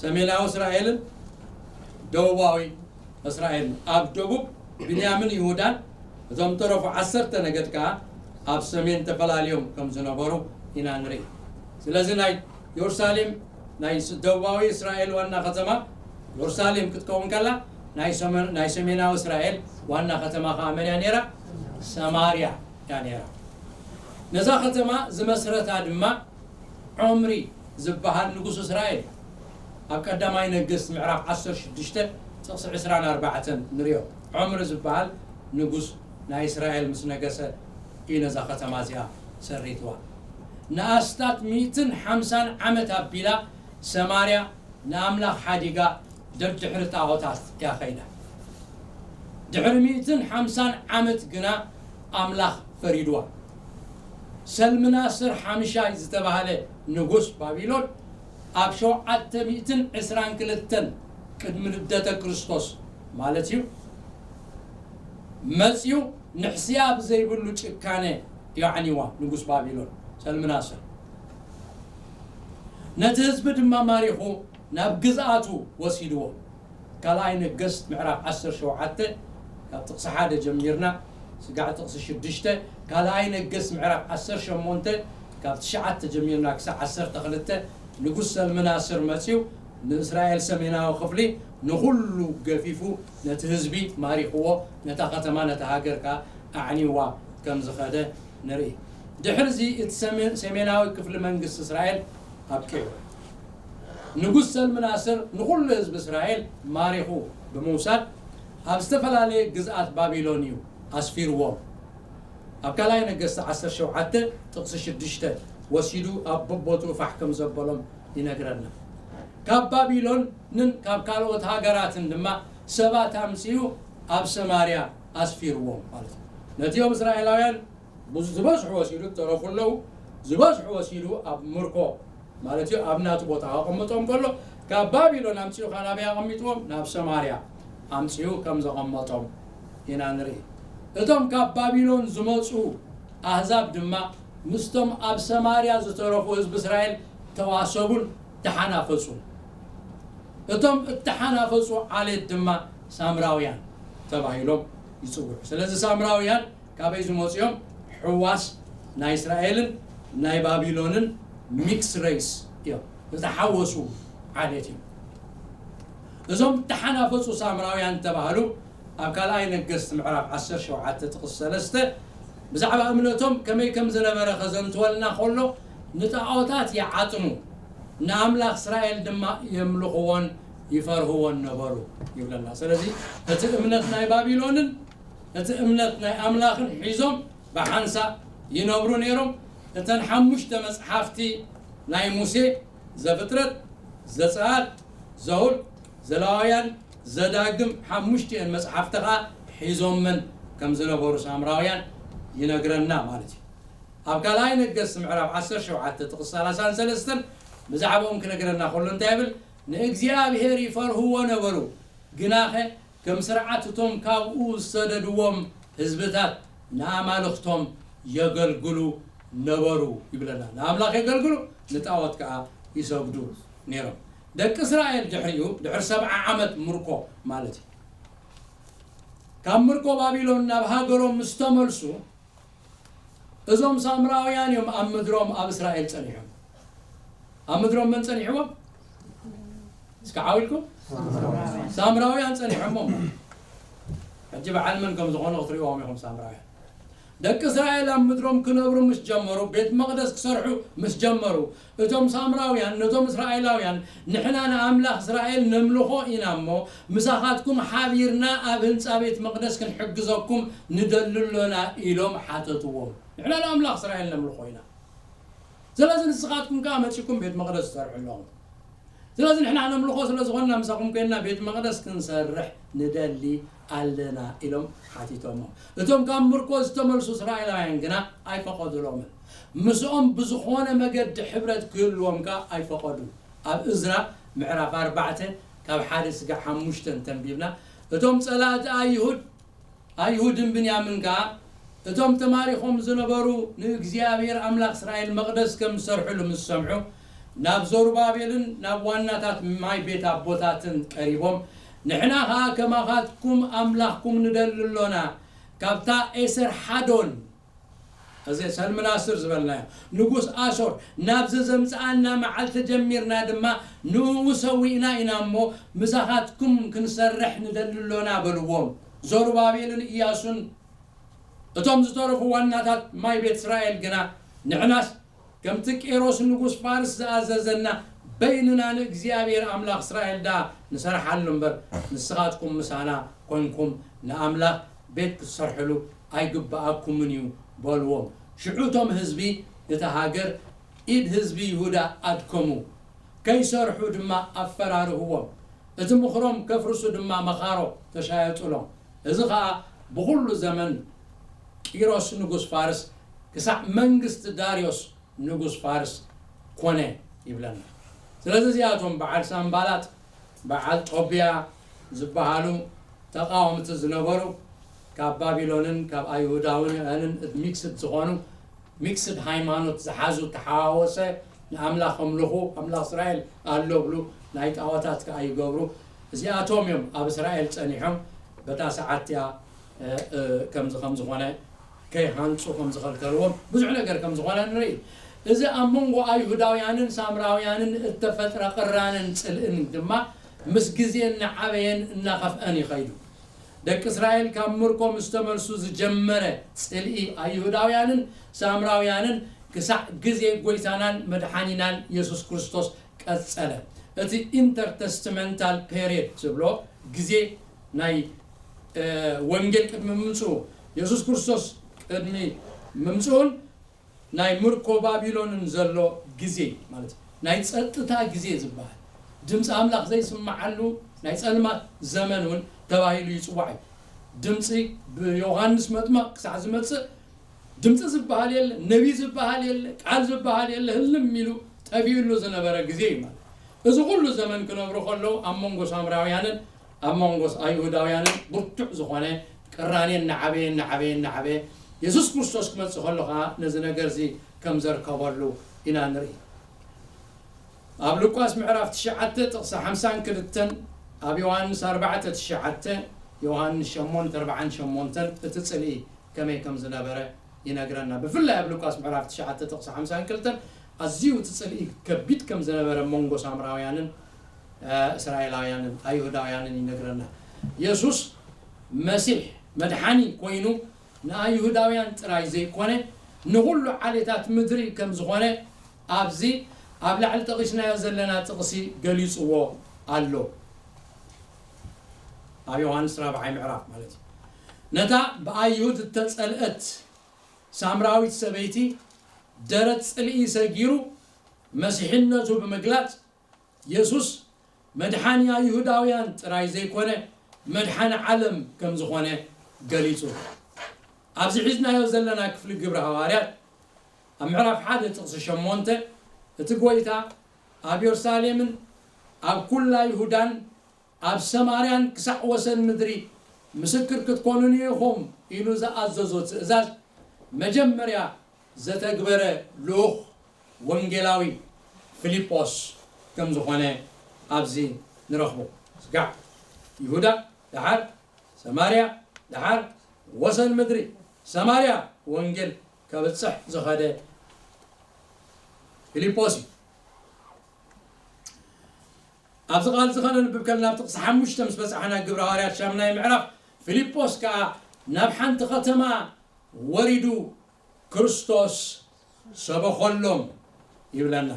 ሰሜናዊ እስራኤልን ደቡባዊ እስራኤልን። ኣብ ደቡብ ብንያምን ይሁዳን፣ እቶም ተረፉ ዓሰርተ ነገድ ከኣ ኣብ ሰሜን ተፈላልዮም ከም ዝነበሩ ኢና ንርኢ። ስለዚ ናይ የሩሳሌም ናይ ስ- ደቡባዊ እስራኤል ዋና ከተማ የሩሳሌም ክትከውን ከላ፣ ናይ ሰሜን- ናይ ሰሜናዊ እስራኤል ዋና ከተማ ከኣ መን እያ ነይራ? ሰማርያ እያ ነይራ። ነዛ ከተማ ዝመስረታ ድማ ዖምሪ ዝበሃል ንጉስ እስራኤል ኣብ ቀዳማይ ነገስት ምዕራፍ ዓሰርተ ሽዱሽተ ጥቕሲ ዕስራን ኣርባዕተን ንሪኦ። ዖምሪ ዝበሃል ንጉስ ናይ እስራኤል ምስ ነገሰ እዩ ነዛ ከተማ እዚኣ ሰሪትዋ። ንኣስታት ሚእትን ሓምሳን ዓመት ኣቢላ ሰማርያ ንኣምላኽ ሓዲጋ ደድሕሪ ጣዖታት እያ ኸይዳ። ድሕሪ ሚእትን ሓምሳን ዓመት ግና ኣምላኽ ፈሪድዋ። ሰልምናስር ሓምሻይ ዝተባህለ ንጉስ ባቢሎን ኣብ ሸውዓተ ሚእትን ዕስራን ክልተን ቅድሚ ልደተ ክርስቶስ ማለት እዩ መጽዩ ንሕስያ ብዘይብሉ ጭካነ የዕኒዋ። ንጉስ ባቢሎን ሰልምናስር ነቲ ህዝቢ ድማ ማሪኹ ናብ ግዝኣቱ ወሲድዎ። ካልኣይ ነገስት ምዕራፍ ዓሰርተ ሸውዓተ ካብ ጥቕሲ ሓደ ጀሚርና ስጋዕ ጥቕሲ ሽዱሽተ፣ ካልኣይ ነገስት ምዕራፍ ዓሰርተ ሸሞንተ ካብ ትሽዓተ ጀሚርና ክሳብ ዓሰርተ ክልተ፣ ንጉስ ሰልምናስር መጺኡ ንእስራኤል ሰሜናዊ ክፍሊ ንኹሉ ገፊፉ ነቲ ህዝቢ ማሪኽዎ፣ ነታ ከተማ ነታ ሃገር ከኣ ኣዕኒዋ ከም ዝኸደ ንርኢ። ድሕርዚ እቲ ሰሜን-፣ ሰሜናዊ ክፍሊ መንግስቲ እስራኤል ኣብቂዑ። ንጉስ ሰልምናስር ንኹሉ ህዝቢ እስራኤል ማሪኹ ብምውሳድ ኣብ ዝተፈላለየ ግዝኣት ባቢሎን እዩ ኣስፊርዎም። ኣብ ካልኣይ ነገስቲ ዓሰርተ ሸውዓተ ጥቕሲ ሽዱሽተ ወሲዱ ኣብ በቦትኡ ፋሕ ከም ዘበሎም ይነግረና። ካብ ባቢሎንን ካብ ካልኦት ሃገራትን ድማ ሰባት ኣምጺኡ ኣብ ሰማርያ ኣስፊርዎም ማለት እዩ። ነቲኦም እስራኤላውያን ብዙ-፣ ዝበዝሑ ወሲዱ ዝተረፉ ኣለዉ። ዝበዝሑ ወሲዱ ኣብ ምርኮ ማለት እዩ ኣብ ናቱ ቦታ ከቐምጦም ከሎ፣ ካብ ባቢሎን ኣምጺኡ ካብ ናበይ ኣቐሚጥዎም? ናብ ሰማርያ ኣምጺኡ ከም ዘቐመጦም ኢና ንርኢ። እቶም ካብ ባቢሎን ዝመጹ ኣህዛብ ድማ ምስቶም ኣብ ሰማርያ ዝተረፉ ህዝቢ እስራኤል ተዋሰቡን ተሓናፈጹን። እቶም እተሓናፈጹ ዓሌት ድማ ሳምራውያን ተባሂሎም ይጽውዑ። ስለዚ ሳምራውያን ካበይ ዝመጹ እዮም? ሕዋስ ናይ እስራኤልን ናይ ባቢሎንን ሚክስ ሬስ እዮም። ዝተሓወሱ ዓሌት እዮም። እዞም እተሓናፈጹ ሳምራውያን ተባህሉ ኣብ ካልኣይ ነገስት ምዕራፍ ዓሰርተ ሸውዓተ ጥቕሲ ሰለስተ ብዛዕባ እምነቶም ከመይ ከም ዝነበረ ከዘንትወልና ከሎ፣ ንጣዖታት ይዓጥኑ፣ ንኣምላኽ እስራኤል ድማ የምልኽዎን ይፈርህዎን ነበሩ ይብለና። ስለዚ እቲ እምነት ናይ ባቢሎንን እቲ እምነት ናይ ኣምላኽን ሒዞም ብሓንሳእ ይነብሩ ነይሮም። እተን ሓሙሽተ መጽሓፍቲ ናይ ሙሴ፣ ዘፍጥረት፣ ዘጸኣት፣ ዘውልቅ፣ ዘሌዋውያን፣ ዘዳግም፣ ሓሙሽቲኤን መጽሓፍቲ ኸኣ ሒዞመን ከም ዝነበሩ ሳምራውያን ይነግረና ማለት እዩ። ኣብ ካልኣይ ነገስት ምዕራፍ ዓሰርተ ሸውዓተ ጥቕሲ ሰላሳን ሰለስተን ብዛዕባኦም ክነግረና ከሎ እንታይ ይብል? ንእግዚኣብሔር ይፈርህዎ ነበሩ፣ ግናኸ ከም ስርዓት እቶም ካብኡ ዝሰደድዎም ህዝብታት ንኣማልኽቶም የገልግሉ ነበሩ ይብለና። ንኣምላኽ የገልግሉ፣ ንጣዖት ከኣ ይሰግዱ ነይሮም። ደቂ እስራኤል ድሕሪኡ፣ ድሕሪ ሰብዓ ዓመት ምርኮ ማለት እዩ፣ ካብ ምርኮ ባቢሎን ናብ ሃገሮም ምስ ተመልሱ፣ እዞም ሳምራውያን እዮም ኣብ ምድሮም ኣብ እስራኤል ጸኒሖም። ኣብ ምድሮም መን ጸኒሕዎም? እስኪ ዓው ኢልኩም። ሳምራውያን ጸኒሖሞም። ሕጂ በዓል መን ከም ዝኾኑ ክትርእይዎም ኢኹም። ሳምራውያን ደቂ እስራኤል ኣብ ምድሮም ክነብሩ ምስ ጀመሩ፣ ቤት መቕደስ ክሰርሑ ምስ ጀመሩ፣ እቶም ሳምራውያን ነቶም እስራኤላውያን፣ "ንሕና ንኣምላኽ እስራኤል ነምልኾ ኢና እሞ፣ ምሳኻትኩም ሓቢርና ኣብ ህንጻ ቤት መቕደስ ክንሕግዘኩም ንደሊ ኣሎና" ኢሎም ሓተትዎም። "ንሕና ንኣምላኽ እስራኤል ነምልኾ ኢና። ስለዚ ንስኻትኩም ከኣ መጺእኩም ቤት መቕደስ ትሰርሑ ኣለኹም። ስለዚ ንሕና ነምልኾ ስለ ዝኾንና ምሳኹም ኮይንና ቤት መቕደስ ክንሰርሕ ንደሊ ኣለና" ኢሎም ሓቲቶሞም። እቶም ካብ ምርኮ ዝተመልሱ እስራኤላውያን ግና ኣይፈቐዱሎምን። ምስኦም ብዝኾነ መገዲ ሕብረት ክህልዎም ከኣ ኣይፈቐዱን። ኣብ እዝራ ምዕራፍ ኣርባዕተ ካብ ሓደ ስጋዕ ሓሙሽተ እንተንቢብና፣ እቶም ጸላእቲ ኣይሁድ፣ ኣይሁድን ብንያምን ከኣ እቶም ተማሪኾም ዝነበሩ ንእግዚኣብሔር ኣምላኽ እስራኤል መቕደስ ከም ዝሰርሕሉ ምስ ሰምዑ፣ ናብ ዘሩባቤልን ናብ ዋናታት ማይ ቤት ኣቦታትን ቀሪቦም፣ "ንሕና ኸኣ ከማኻትኩም ኣምላኽኩም ንደሊ ኣሎና፣ ካብታ ኤሰር ሓዶን" እዚ ሰልምናስር ዝበልናዮ ንጉስ ኣሶር ናብ ዘዘምጽኣና መዓልቲ ጀሚርና ድማ ንእኡ ሰዊእና ኢና እሞ፣ ምሳኻትኩም ክንሰርሕ ንደሊ ኣሎና በልዎም። ዘሩባቤልን ኢያሱን እቶም ዝተረፉ ዋናታት ማይ ቤት እስራኤል ግና፣ "ንሕናስ ከምቲ ቂሮስ ንጉስ ፋርስ ዝኣዘዘና በይንና ንእግዚኣብሔር ኣምላኽ እስራኤል ደኣ ንሰርሓሉ እምበር፣ ንስኻትኩም ምሳና ኮንኩም ንኣምላኽ ቤት ክትሰርሕሉ ኣይግብኣኩምን እዩ" በልዎም። ሽዑ እቶም ህዝቢ እታ ሃገር ኢድ ህዝቢ ይሁዳ ኣድከሙ፣ ከይሰርሑ ድማ ኣፈራርህዎም። እቲ ምኽሮም ከፍርሱ ድማ መኻሮ ተሻየጡሎም። እዚ ኸኣ ብኹሉ ዘመን ቂሮስ ንጉስ ፋርስ ክሳዕ መንግስቲ ዳርዮስ ንጉስ ፋርስ ኮነ ይብለና። ስለዚ እዚኣቶም በዓል ሳምባላጥ፣ በዓል ጦብያ ዝበሃሉ ተቓወምቲ ዝነበሩ፣ ካብ ባቢሎንን ካብ ኣይሁዳውያንን ሚክስድ ዝኾኑ፣ ሚክስድ ሃይማኖት ዝሓዙ፣ ተሓዋወሰ፣ ንኣምላኽ ኣምልኹ፣ ኣምላኽ እስራኤል ኣሎ ብሉ፣ ናይ ጣዖታት ከኣ ይገብሩ። እዚኣቶም እዮም ኣብ እስራኤል ጸኒሖም፣ በታ ሰዓት እቲኣ ከምዚ ከም ዝኾነ፣ ከይሃንጹ ከም ዝኸልከልዎም ብዙሕ ነገር ከም ዝኾነ ንርኢ። እዚ ኣብ መንጎ ኣይሁዳውያንን ሳምራውያንን እተፈጥረ ቅራንን ጽልእን ድማ ምስ ግዜ እናዓበየን እናኸፍአን ይኸይዱ። ደቂ እስራኤል ካብ ምርኮ ምስ ተመልሱ ዝጀመረ ጽልኢ ኣይሁዳውያንን ሳምራውያንን ክሳዕ ግዜ ጎይታናን መድሓኒናን የሱስ ክርስቶስ ቀጸለ። እቲ ኢንተርተስትመንታል ፔሪየድ ዝብሎ ግዜ ናይ ወንጌል ቅድሚ ምምፅኡ፣ የሱስ ክርስቶስ ቅድሚ ምምፅኡን ናይ ምርኮ ባቢሎንን ዘሎ ግዜ ማለት እዩ። ናይ ፀጥታ ግዜ ዝበሃል፣ ድምፂ ኣምላኽ ዘይስምዓሉ ናይ ፀልማት ዘመን እውን ተባሂሉ ይፅዋዕ እዩ። ድምፂ ብዮሃንስ መጥመቕ ክሳዕ ዝመፅእ ድምፂ ዝበሃል የለ፣ ነቢ ዝበሃል የለ፣ ቃል ዝበሃል የለ፣ ህልም ኢሉ ጠፊኡሉ ዝነበረ ግዜ እዩ ማለት። እዚ ኩሉ ዘመን ክነብሩ ከለዉ ኣብ መንጎ ሳምራውያንን ኣብ መንጎ ኣይሁዳውያንን ብርቱዕ ዝኾነ ቅራኔ እናዓበየ እናዓበየ እናዓበየ፣ የሱስ ክርስቶስ ክመፅእ ከሎ ከዓ ነዚ ነገር እዚ ከም ዘርከበሉ ኢና ንርኢ። ኣብ ሉቃስ ምዕራፍ ትሽዓተ ጥቕሲ ሓምሳን ክልተን፣ ኣብ ዮሃንስ ኣርባዕተ ትሽዓተ፣ ዮሃንስ ሸሞንተ ኣርባዓን ሸሞንተን እቲ ጽልኢ ከመይ ከም ዝነበረ ይነግረና። ብፍላይ ኣብ ሉቃስ ምዕራፍ ትሽዓተ ጥቕሲ ሓምሳን ክልተን ኣዝዩ እቲ ጽልኢ ከቢድ ከም ዝነበረ መንጎ ሳምራውያንን እስራኤላውያንን ኣይሁዳውያንን ይነግረና። የሱስ መሲሕ መድሓኒ ኮይኑ ንኣይሁዳውያን ጥራይ ዘይኮነ ንኹሉ ዓሌታት ምድሪ ከም ዝኾነ ኣብዚ ኣብ ላዕሊ ጠቒስናዮ ዘለና ጥቕሲ ገሊጽዎ ኣሎ። ኣብ ዮሃንስ ራብዓይ ምዕራፍ ማለት እዩ። ነታ ብኣይሁድ እተጸልአት ሳምራዊት ሰበይቲ ደረት ጽልኢ ሰጊሩ መሲሕነቱ ብምግላጽ የሱስ መድሓኒ ኣይሁዳውያን ጥራይ ዘይኮነ መድሓኒ ዓለም ከም ዝኾነ ገሊጹ። ኣብዚ ሒዝናዮ ዘለና ክፍሊ ግብሪ ሃዋርያት ኣብ ምዕራፍ ሓደ ጥቕሲ ሸሞንተ እቲ ጎይታ ኣብ የሩሳሌምን ኣብ ኩላ ይሁዳን ኣብ ሰማርያን ክሳዕ ወሰን ምድሪ ምስክር ክትኮኑኒ ኢኹም ኢሉ ዝኣዘዞ ትእዛዝ መጀመርያ ዘተግበረ ልኡኽ ወንጌላዊ ፊልጶስ ከም ዝኾነ ኣብዚ ንረኽቦ። ስጋዕ ይሁዳ፣ ደሓር ሰማርያ፣ ደሓር ወሰን ምድሪ ሰማርያ ወንጌል ከብጽሕ ዝኸደ ፊልጶስ እዩ። ኣብዚ ቃል እዚ ከነንብብ ከለና ኣብ ጥቕሲ ሓሙሽተ ምስ በጻሕና ግብሪ ሃዋርያት ሻምናይ ምዕራፍ ፊልጶስ ከኣ ናብ ሓንቲ ከተማ ወሪዱ ክርስቶስ ሰበኸሎም ይብለና።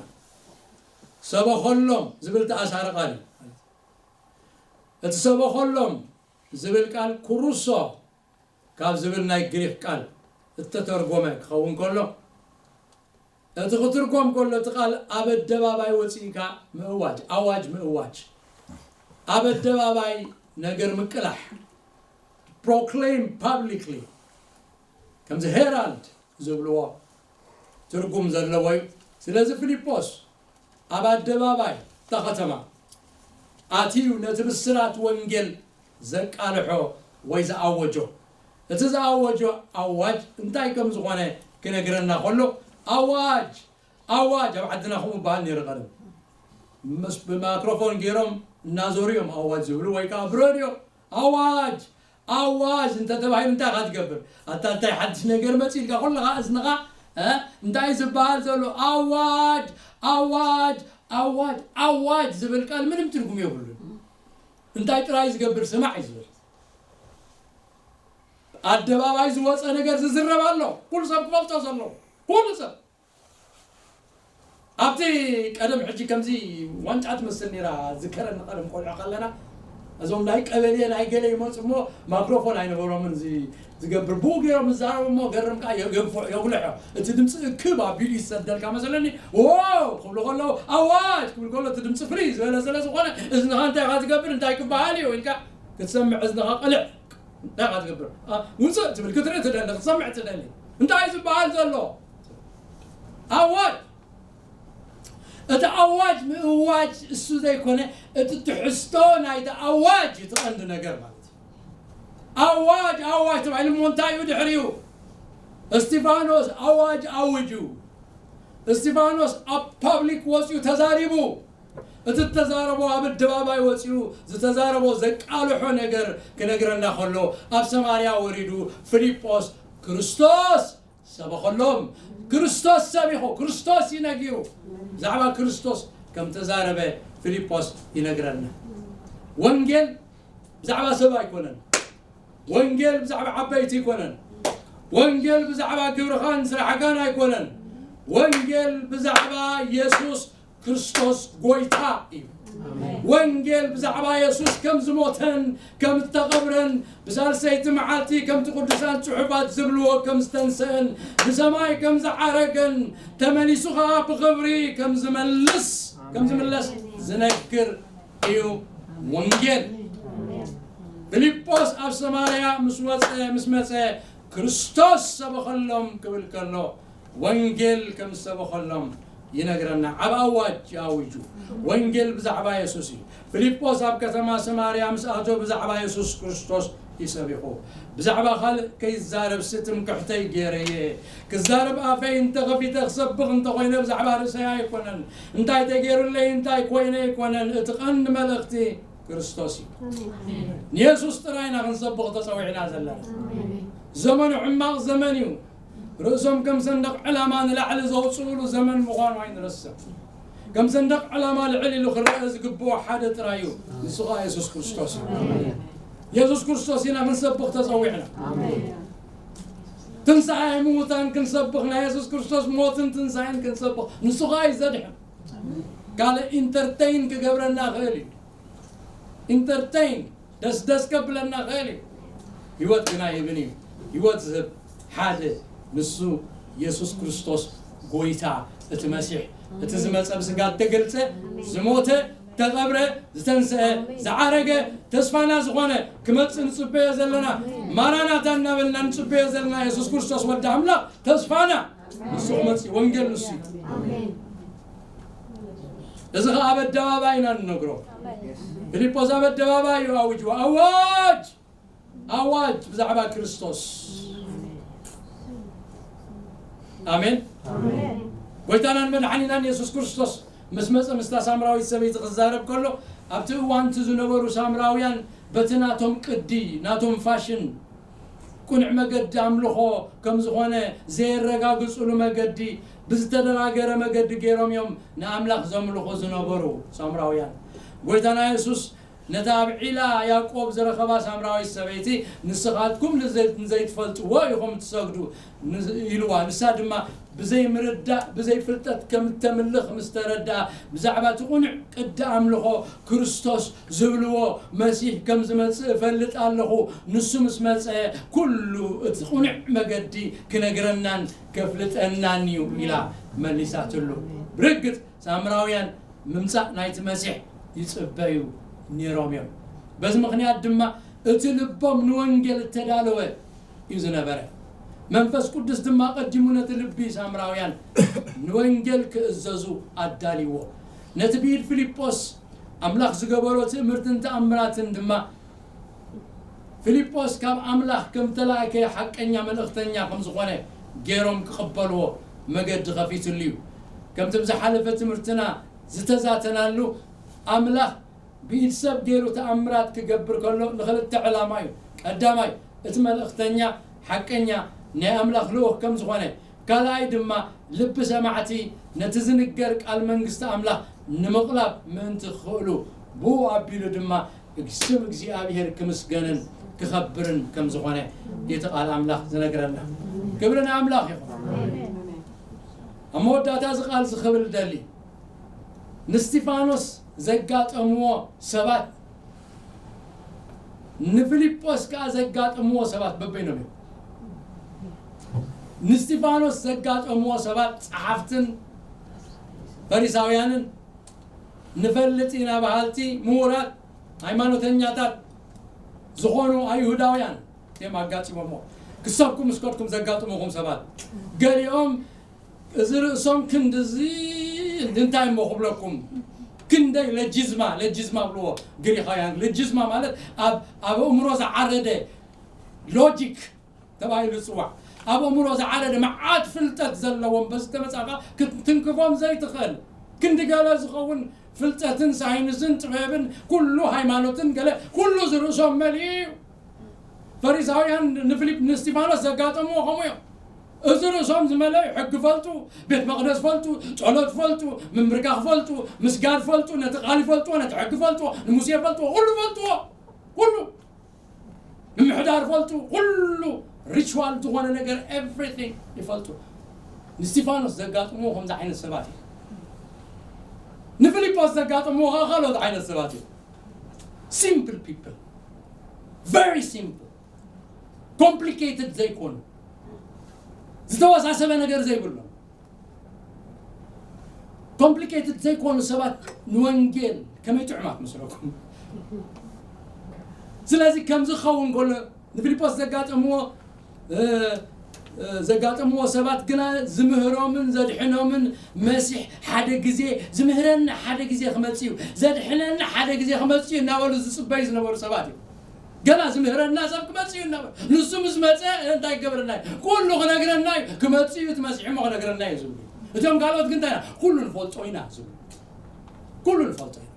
ሰበኸሎም ዝብል ተኣሳሪ ቃል እዩ። እቲ ሰበኸሎም ዝብል ቃል ኩሩሶ ካብ ዝብል ናይ ግሪክ ቃል እተተርጎመ ክኸውን ከሎ እቲ ክትርጎም ከሎ እቲ ቃል ኣብ ኣደባባይ ወፂእካ ምእዋጅ፣ ኣዋጅ ምእዋጅ፣ ኣብ ኣደባባይ ነገር ምቅላሕ፣ proclaim publicly፣ ከምዚ ሄራልድ ዝብልዎ ትርጉም ዘለዎ እዩ። ስለዚ ፊልጶስ ኣብ ኣደባባይ እታ ከተማ ኣትዩ ነቲ ብስራት ወንጌል ዘቃልሖ ወይ ዝኣወጆ፣ እቲ ዝኣወጆ ኣዋጅ እንታይ ከም ዝኾነ ክነግረና ከሎ ኣዋጅ ኣዋጅ ኣብ ዓድና ከምኡ በሃል ነይሩ ቀደም። ምስ ብማይክሮፎን ገይሮም እናዞሩ እዮም ኣዋጅ ዝብሉ ወይ ከዓ ብረድዮ ኣዋጅ ኣዋጅ እንተተባሂሉ እንታይ ኢኻ ትገብር? ኣታ እንታይ ሓድሽ ነገር መፂኡ ኢልካ ኩልኻ እዝንኻ እንታይ ዝበሃል ዘሎ ኣዋጅ ኣዋጅ ኣዋጅ ኣዋጅ ዝብል ቃል ምንም ትርጉም የብሉን። እንታይ ጥራይ ዝገብር ስማዕ እዩ ዝብል። ኣደባባይ ዝወፀ ነገር ዝዝረብ ኣሎ። ኩሉ ሰብ ክፈልጦ ዘሎ ኩሉ ሰብ ኣብቲ ቀደም ሕጂ ከምዚ ዋንጫ ትመስል ነራ ዝከረኒ ቀደም ቆልዑ ከለና እዞም ናይ ቀበሌ ናይ ገለ ይመፁ እሞ ማክሮፎን ኣይነበሮምን እዚ ዝገብር ብኡ ገይሮም ዝዛረቡ እሞ ገርም ከዓ የገንፎ የጉልሖ እቲ ድምፂ እክብ ኣቢሉ ይሰደልካ መሰለኒ ዎ ክብሉ ከለዉ ኣዋጅ ክብል ከሎ እቲ ድምፂ ፍልይ ዝበለ ስለ ዝኾነ እዝንኻ እንታይ ኢኻ ዝገብር እንታይ ክበሃል እዩ ኢልካ ክትሰምዕ እዝንኻ ቅልዕ እንታይ ኢኻ ትገብር ውፅእ ትብል ክትርኢ ትደሊ ክትሰምዕ ትደሊ እንታይ ዝበሃል ዘሎ ኣዋጅ እቲ ኣዋጅ ምእዋጅ እሱ ዘይኮነ እቲ ትሕዝቶ ናይቲ ኣዋጅ እዩ ትቐንዲ ነገር ማለት እዩ ኣዋጅ ኣዋጅ ተባሂሉ እሞ እንታይ እዩ ድሕሪኡ እስጢፋኖስ ኣዋጅ ኣውጅ እዩ እስጢፋኖስ ኣብ ፓብሊክ ወፅኡ ተዛሪቡ እቲ እተዛረቦ ኣብ ኣደባባይ ወጺኡ ዝተዛረቦ ዘቃልሖ ነገር ክነግረና ከሎ፣ ኣብ ሰማርያ ወሪዱ ፊልጶስ ክርስቶስ ሰበኸሎም። ክርስቶስ ሰቢኹ፣ ክርስቶስ እዩ ነጊሩ። ብዛዕባ ክርስቶስ ከም ተዛረበ ፊልጶስ ይነግረና። ወንጌል ብዛዕባ ሰብ ኣይኮነን። ወንጌል ብዛዕባ ዓበይቲ ኣይኮነን። ወንጌል ብዛዕባ ግብርኻን ስራሕካን ኣይኮነን። ወንጌል ብዛዕባ የሱስ ክርስቶስ ጎይታ እዩ። ኣሜን። ወንጌል ብዛዕባ የሱስ ከም ዝሞተን ከም ዝተቐብረን፣ ብሳልሰይቲ መዓልቲ ከምቲ ቅዱሳት ጽሑፋት ዝብልዎ ከም ዝተንስአን፣ ብሰማይ ከም ዝዓረገን፣ ተመሊሱ ኸኣ ብኽብሪ ከም ዝመልስ፣ ከም ዝምለስ ዝነግር እዩ ወንጌል። ፊልጶስ ኣብ ሰማርያ ምስ ወጸ፣ ምስ መጸ፣ ክርስቶስ ሰበኸሎም ክብል ከሎ፣ ወንጌል ከም ዝሰበኸሎም ይነግረና። ዓብ ኣዋጅ ኣዊጁ። ወንጌል ብዛዕባ የሱስ እዩ። ፊልጶስ ኣብ ከተማ ሰማርያ ምስ ኣቶ ብዛዕባ የሱስ ክርስቶስ እዩ ሰቢኹ። ብዛዕባ ካልእ ከይዛረብሲ ትምክሕተይ ገይረ እየ። ክዛረብ ኣፈይ እንተኸፊተ ክሰብኽ እንተኾይነ ብዛዕባ ርእሰይ ኣይኮነን። እንታይ ተገይሩለይ እንታይ ኮይነ ኣይኮነን። እቲ ቀንዲ መልእኽቲ ክርስቶስ እዩ። ኣሜን። ንየሱስ ጥራይ ኢና ክንሰብኽ ተጸዊዕና ዘለና። ኣሜን። ዘመኑ ሕማቕ ዘመን እዩ። ርእሶም ከም ሰንደቕ ዕላማ ንላዕሊ ዘውጽኡሉ ዘመን ምዃኑ ኣይንረስዕ። ከም ሰንደቕ ዕላማ ልዕል ኢሉ ክረአ ዝግብኦ ሓደ ጥራይ እዩ። ንሱ ኸኣ የሱስ ክርስቶስ እዩ። ኣሜን። የሱስ ክርስቶስ ኢና ክንሰብኽ ተጸዊዕና። ኣሜን። ትንሳኤ ምዉታን ክንሰብኽ፣ ናይ የሱስ ክርስቶስ ሞትን ትንሳኤን ክንሰብኽ፣ ንሱ ኸኣ እዩ ዘድሕን። ካልእ ኢንተርቴይን ክገብረና ይኽእል እዩ። ኢንተርቴይን ደስ ደስ ከብለና ይኽእል እዩ። ህይወት ግን ኣይህብን እዩ። ህይወት ዝህብ ሓደ ንሱ የሱስ ክርስቶስ ጎይታ፣ እቲ መሲሕ፣ እቲ ዝመጸ ብስጋ እተገልጸ፣ ዝሞተ፣ ተቐብረ፣ ዝተንስአ፣ ዝዓረገ፣ ተስፋና ዝኾነ፣ ክመጽእ ንጽበዮ ዘለና፣ ማራናታ እናበልና ንጽበዮ ዘለና የሱስ ክርስቶስ ወዲ ኣምላኽ ተስፋና ንሱ ክመጽእ እዩ። ወንጌል ንሱ እዩ። ኣሜን። እዚ ኸኣ ኣብ ኣደባባይ ኢና ንነግሮ። ፊልጶስ ኣብ ኣደባባይ እዩ ኣዊጅዎ። ኣዋጅ! ኣዋጅ ብዛዕባ ክርስቶስ። ኣሜን። ኣሜን። ጎይታናን መድሓኒናን የሱስ ክርስቶስ ምስ መጸ ምስታ ሳምራዊት ሰበይቲ ክዛረብ ከሎ፣ ኣብቲ እዋን እቲ ዝነበሩ ሳምራውያን በቲ ናቶም ቅዲ፣ ናቶም ፋሽን፣ ቅኑዕ መገዲ ኣምልኾ ከም ዝኾነ ዘየረጋግጹሉ መገዲ፣ ብዝተደናገረ መገዲ ገይሮም እዮም ንኣምላኽ ዘምልኹ ዝነበሩ ሳምራውያን። ጎይታና የሱስ ነታ ኣብ ዒላ ያዕቆብ ዝረኸባ ሳምራዊት ሰበይቲ፣ "ንስኻትኩም ንዘይ-፣ ንዘይትፈልጥዎ ኢኹም ትሰግዱ" ን-፣ ኢልዋ። ንሳ ድማ ብዘይ ምርዳእ፣ ብዘይ ፍልጠት ከም እተምልኽ ምስ ተረድኣ፣ ብዛዕባ እቲ ቅኑዕ ቅዲ ኣምልኾ ክርስቶስ ዝብልዎ መሲህ ከም ዝመጽእ እፈልጥ ኣለኹ። ንሱ ምስ መጸ፣ ኩሉ እቲ ቅኑዕ መገዲ ክነግረናን ከፍልጠናን እዩ ኢላ መሊሳትሉ። ብርግጽ ሳምራውያን ምምጻእ ናይቲ መሲሕ ይጽበዩ ነይሮም እዮም። በዚ ምኽንያት ድማ እቲ ልቦም ንወንጌል እተዳለወ እዩ ዝነበረ። መንፈስ ቅዱስ ድማ ቀዲሙ ነቲ ልቢ ሳምራውያን ንወንጌል ክእዘዙ ኣዳልይዎ። ነቲ ብኢድ ፊልጶስ ኣምላኽ ዝገበሮ ትእምርትን ተኣምራትን ድማ ፊልጶስ ካብ ኣምላኽ ከም ተላእከ ሓቀኛ መልእኽተኛ ከም ዝኾነ ገይሮም ክቕበልዎ መገዲ ከፊትሉ እዩ። ከምቲ ብዝሓለፈ ትምህርትና ዝተዛተናሉ፣ ኣምላኽ ብኢድ ሰብ ገይሩ ተኣምራት ክገብር ከሎ ንኽልተ ዕላማ እዩ። ቀዳማይ፣ እቲ መልእኽተኛ ሓቀኛ ናይ ኣምላኽ ልኡኽ ከም ዝኾነ፣ ካልኣይ ድማ ልቢ ሰማዕቲ ነቲ ዝንገር ቃል መንግስቲ ኣምላኽ ንምቕላብ ምእንቲ ክኽእሉ፣ ብኡ ኣቢሉ ድማ ስም እግዚኣብሔር ክምስገንን ክኸብርን ከም ዝኾነ እቲ ቃል ኣምላኽ ዝነግረና። ክብሪ ንኣምላኽ ይኹን። ኣብ መወዳእታ እዚ ቃል እዚ ክብል ደሊ፣ ንስቲፋኖስ ዘጋጠምዎ ሰባት ንፊልጶስ ከኣ ዘጋጠምዎ ሰባት በበይኖም እዮም። ንስቲፋኖስ ዘጋጠምዎ ሰባት ጸሓፍትን ፈሪሳውያንን፣ ንፈልጥ ኢና በሃልቲ፣ ምሁራት፣ ሃይማኖተኛታት ዝኾኑ ኣይሁዳውያን እዮም ኣጋጢሞሞ። ክሰብኩ ምስ ከድኩም ዘጋጥሙኹም ሰባት፣ ገሊኦም እዚ ርእሶም ክንድዚ እንታይ እሞ ክብለኩም፣ ክንደይ ለጂዝማ፣ ለጂዝማ ብልዎ ግሪኻውያን። ለጂዝማ ማለት ኣብ፣ ኣብ ኣእምሮ ዝዓረደ ሎጂክ ተባሂሉ ዝጽዋዕ፣ ኣብ ኣእምሮ ዝዓረደ መዓት ፍልጠት ዘለዎም፣ በዚ ተመጻኻ ክትንክፎም ዘይትኽእል ክንዲ ገለ ዝኸውን ፍልጠትን ሳይንስን ጥበብን ኩሉ ሃይማኖትን ገለ ኩሉ ዝርእሶም መሊኡ እዩ። ፈሪሳውያን ንፊሊፕ ንእስጢፋኖስ ዘጋጠምዎ ከምኡ እዮም። እዚ ርእሶም ዝመለዩ ሕጊ ፈልጡ፣ ቤት መቕደስ ፈልጡ፣ ጸሎት ፈልጡ፣ ምምርካኽ ፈልጡ፣ ምስጋድ ፈልጡ፣ ነቲ ቃል ይፈልጥዎ፣ ነቲ ሕጊ ፈልጥዎ፣ ንሙሴ ፈልጥዎ፣ ኩሉ ፈልጥዎ። ኩሉ ምምሕዳር ፈልጡ፣ ኩሉ ሪቹዋል ዝኾነ ነገር everything ይፈልጡ። ንእስጢፋኖስ ዘጋጥምዎ ከምዚ ዓይነት ሰባት እዩ። ንፊሊጶስ ዘጋጥምዎ ከዓ ካልኦት ዓይነት ሰባት እዩ። Simple people, very simple, complicated ዘይኮኑ፣ ዝተወሳሰበ ነገር ዘይብሎም፣ ኮምፕሊኬትድ ዘይኮኑ ሰባት ንወንጌል ከመይ ጥዑማት መስለኩም? ስለዚ ከምዚ ክኸውን ከሎ ንፊልጶስ ዘጋጠምዎ እ፣ እ፣ ዘጋጠምዎ ሰባት ግና ዝምህሮምን ዘድሕኖምን መሲሕ ሓደ ግዜ ዝምህረና ሓደ ግዜ ክመጽእ እዩ፣ ዘድሕነና ሓደ ግዜ ክመጽእ እዩ እናበሉ ዝጽበዩ ዝነበሩ ሰባት እዩ። ገና ዝምህረና ሰብ ክመጽእ እዩ እናበሉ ንሱ ምስ መጸ እንታይ ክገብረና እዩ? ኩሉ ክነግረና እዩ። ክመጽእ እዩ እቲ መሲሕ እሞ ክነግረና እዩ ዝብሉ። እቶም ካልኦት ግን እንታይ ኢና? ኩሉ ንፈልጦ ኢና ዝብሉ። ኩሉ ንፈልጦ ኢና።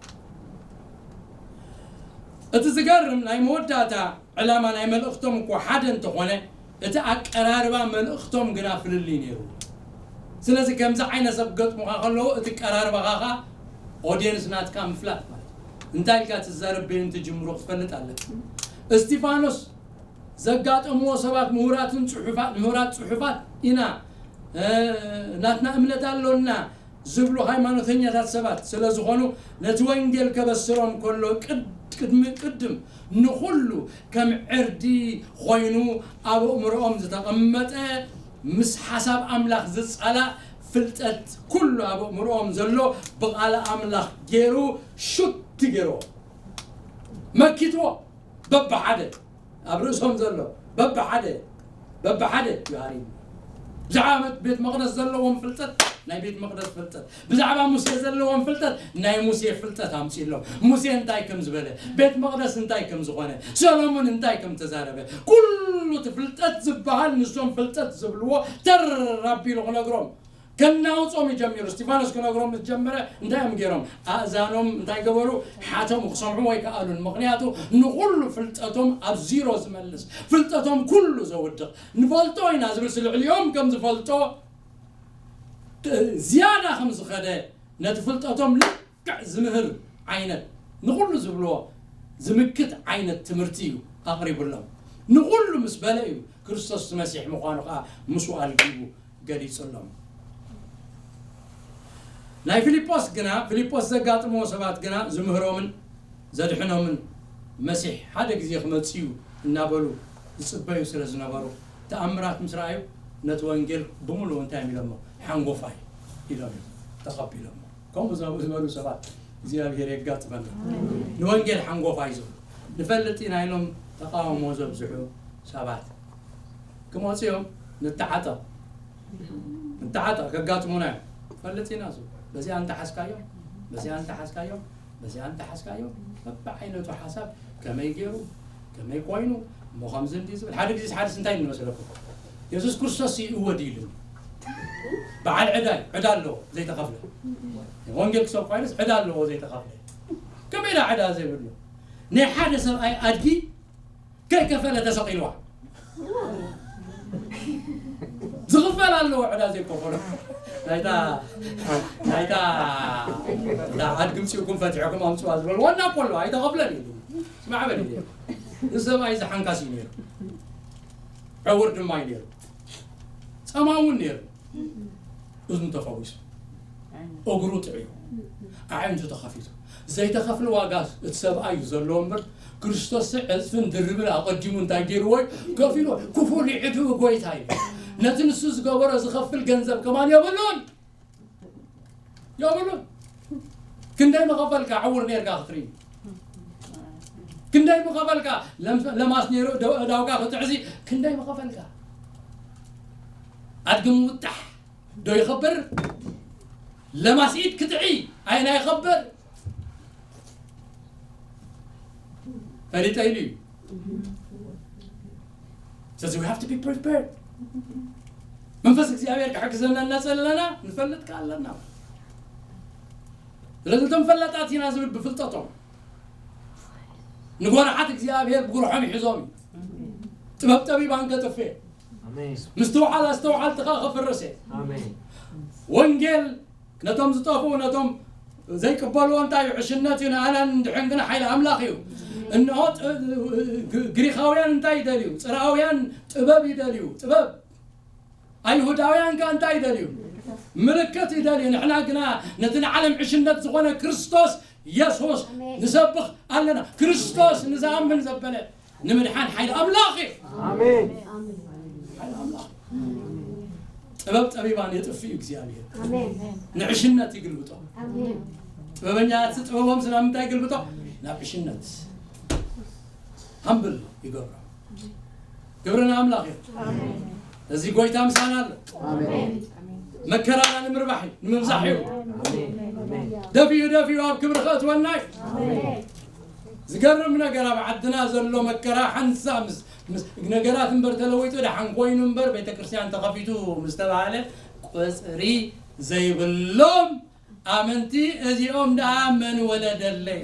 እቲ ዝገርም ናይ መወዳእታ ዕላማ ናይ መልእኽቶም እኮ ሓደ እንተኾነ እቲ ኣቀራርባ መልእኽቶም ግና ፍልልይ ነይሩ። ስለዚ ከምዚ ዓይነት ሰብ ክገጥሙኻ ከለዉ እቲ ቀራርባኻ ኸኣ ኦድየንስ ናትካ ምፍላጥ ማለት እዩ። እንታይ ኢልካ ትዛረብ በይን ትጅምሮ ክትፈልጥ ኣለካ። እስጢፋኖስ ዘጋጠምዎ ሰባት ምሁራትን ጽሑፋት ምሁራት ጽሑፋት ኢና እ፣ ናትና እምነት ኣሎና ዝብሉ ሃይማኖተኛታት ሰባት ስለ ዝኾኑ ነቲ ወንጌል ከበስሮም ከሎ ቅድ- ቅድሚ ቅድም ንኹሉ ከም ዕርዲ ኮይኑ ኣብ ኣእምሮኦም ዝተቐመጠ ምስ ሓሳብ ኣምላኽ ዝጻላእ ፍልጠት ኩሉ ኣብ ኣእምሮኦም ዘሎ ብቓል ኣምላኽ ገይሩ ሹት ገይርዎ መኪትዎ በብሓደ ኣብ ርእሶም ዘሎ በብሓደ በብሓደ ይሃርዩ። ብዛዕባ ቤት መቕደስ ዘለዎም ፍልጠት ናይ ቤት መቅደስ ፍልጠት፣ ብዛዕባ ሙሴ ዘለዎም ፍልጠት ናይ ሙሴ ፍልጠት ኣምፅሎም። ሙሴ እንታይ ከም ዝበለ፣ ቤት መቅደስ እንታይ ከም ዝኾነ፣ ሰሎሞን እንታይ ከም ተዛረበ፣ ኩሉ እቲ ፍልጠት ዝበሃል ንሶም ፍልጠት ዝብልዎ ተር ኣቢሉ ክነግሮም ከናውጾም ይጀሚሩ። እስጢፋኖስ ክነግሮም ምስ ጀመረ እንታይ እዮም ገይሮም? ኣእዛኖም እንታይ ገበሩ? ሓቶም ክሰምዑ ወይ ከኣሉን። ምኽንያቱ ንኹሉ ፍልጠቶም ኣብ ዚሮ ዝመልስ፣ ፍልጠቶም ኩሉ ዘውድቕ፣ ንፈልጦ ኢና ዝብል ስልዕልኦም ከም ዝፈልጦ ዝያዳ ከም ዝኸደ ነቲ ፍልጠቶም ልክዕ ዝምህር ዓይነት ንኹሉ ዝብልዎ ዝምክት ዓይነት ትምህርቲ እዩ ኣቕሪቡሎም። ንኹሉ ምስ በለ እዩ ክርስቶስ መሲሕ ምዃኑ ከዓ ምስኡ ኣልጊቡ ገሊጹሎም። ናይ ፊልጶስ ግና ፊልጶስ ዘጋጥምዎ ሰባት ግና ዝምህሮምን ዘድሕኖምን መሲሕ ሓደ ግዜ ክመጽእ እዩ እናበሉ ዝጽበዩ ስለ ዝነበሩ ተኣምራት ምስ ረኣዩ ነቲ ወንጌል ብምሉኡ እንታይ እዮም ኢሎሞ? ሓንጎፋይ ኢሎም እዮም ተቐቢሎሞ። ከምኡ ዝበሉ ሰባት እግዚኣብሔር የጋጥመና። ንወንጌል ሓንጎፋይ ዝብሉ ንፈልጥ ኢና ኢሎም ተቃውሞ ዘብዝሑ ሰባት ክመፁ እዮም። ንተዓጠቕ ንተዓጠቕ ከጋጥሙና እዮም። ፈልጥ ኢና ዝብሉ በዚኣ እንተሓዝካዮም በዚኣ እንተሓዝካዮም በዚኣ እንተሓዝካዮም በብዓይነቱ ሓሳብ ከመይ ገይሩ ከመይ ኮይኑ እሞ ከምዚ እንዲ ዝብል ሓደ ግዜ ሓደስ እንታይ ንመስለኩም? የሱስ ክርስቶስ ይእወድ ኢሉ በዓል ዕዳ እዩ። ዕዳ ኣለዎ ዘይተኸፍለ። ወንጌል ክሰብክ ኮይነስ ዕዳ ኣለዎ ዘይተኸፍለ። ከመይ ኢላ ዕዳ ዘይብሉ ናይ ሓደ ሰብኣይ ኣድጊ ከይከፈለ ተሰቒልዋ። ዝኽፈል ኣለዎ ዕዳ ዘይከፈሎ ናይታ ናይታ እታ ኣድጊ ምፅኡኩም ፈቲሕኩም ኣምፅዋ ዝበል ዋና እኮ ኣለዋ ኣይተኸፍለን እዩ። ስማዕ በል እዩ። እዚ ሰብኣይ እዚ ሓንካስ እዩ ነይሩ። ዕውር ድማ እዩ ነይሩ። ጸማም እውን ነይሩ። እዝኑ ተፈዊሱ እግሩ ጥዕዩ ኣዒንቱ ተኸፊቱ ዘይተኸፍለ ዋጋ እቲ ሰብኣይ እዩ ዘለዎ እምበር ክርስቶስ ዕፅፍን ድርብን ኣቐዲሙ እንታይ ገይርዎ እዩ? ከፊልዎ። ክፉል ይዕድኡ ጎይታ እዩ። ነቲ ንሱ ዝገበሮ ዝኸፍል ገንዘብ ከማን የብሉን የብሉን። ክንደይ ምኸፈልካ ዕውር ነርካ ክትርኢ ክንደይ ምኸፈልካ ለማስ ነይሩ ዳውካ ክትዕዚ ክንደይ ምኸፈልካ ኣድጊ ምውጣሕ ዶ ይኸብር? ለማስ ኢድ ክትዒ ኣይና ይኸብር? ፈሊጠ ኢሉ እዩ። ስለዚ we have to be prepared። መንፈስ እግዚኣብሔር ክሕግዘና እናጸለና ንፈልጥ ከኣ ኣለና። ስለዚ እቶም ፈላጣት ኢና ዝብል ብፍልጠቶም ንጎርሓት እግዚኣብሔር ብጉርሖም ይሕዞም እዩ። ጥበብ ጠቢባን ከጥፍእ፣ ኣሜን። ምስትውዓል ኣስተውዓልትኻ ከፍርስ እየ። ኣሜን። ወንጌል ነቶም ዝጠፍኡ ነቶም ዘይቅበልዎ እንታይ እዩ? ዕሽነት እዩ። ንኣናን እንድሕን ግን ሓይሊ ኣምላኽ እዩ። እንሆ ጥ- ግ- ግሪኻውያን እንታይ ይደልዩ? ጽርኣውያን ጥበብ ይደልዩ። ጥበብ ኣይሁዳውያን ከ እንታይ ይደልዩ? ምልክት ይደልዩ። ንሕና ግና ነቲ ንዓለም ዕሽነት ዝኾነ ክርስቶስ የሱስ ኣሜን። ንሰብኽ ኣለና። ክርስቶስ ንዝኣምን ዘበለ ንምድሓን ሓይሊ ኣምላኽ እዩ። ኣሜን። ሓይሊ ኣምላኽ ጥበብ ጠቢባን የጥፍእ እዩ እግዚኣብሔር። ኣሜን። ንዕሽነት ይግልብጦ። ኣሜን። ጥበበኛት ጥበቦም ስናብ ምንታይ ይግልብጦ? ናብ ዕሽነት። ሃምብል ይገብሮ። ግብርና ኣምላኽ እዩ። እዚ ጎይታ ምሳና ኣሎ። ኣሜን። መከራና ንምርባሕ እዩ፣ ንምብዛሕ እዩ። ኣሜን። ኣሜን። ደፊኡ ደፊኡ ኣብ ክብሪ ከእትወና እዩ። ዝገርም ነገር ኣብ ዓድና ዘሎ መከራ ሓንሳ ምስ ምስ ነገራት እምበር ተለዊጡ ደሓን ኮይኑ እምበር ቤተክርስትያን ተኸፊቱ ምስ ተባሃለ ቁፅሪ ዘይብሎም ኣመንቲ እዚኦም ደኣ መን ወለደለይ?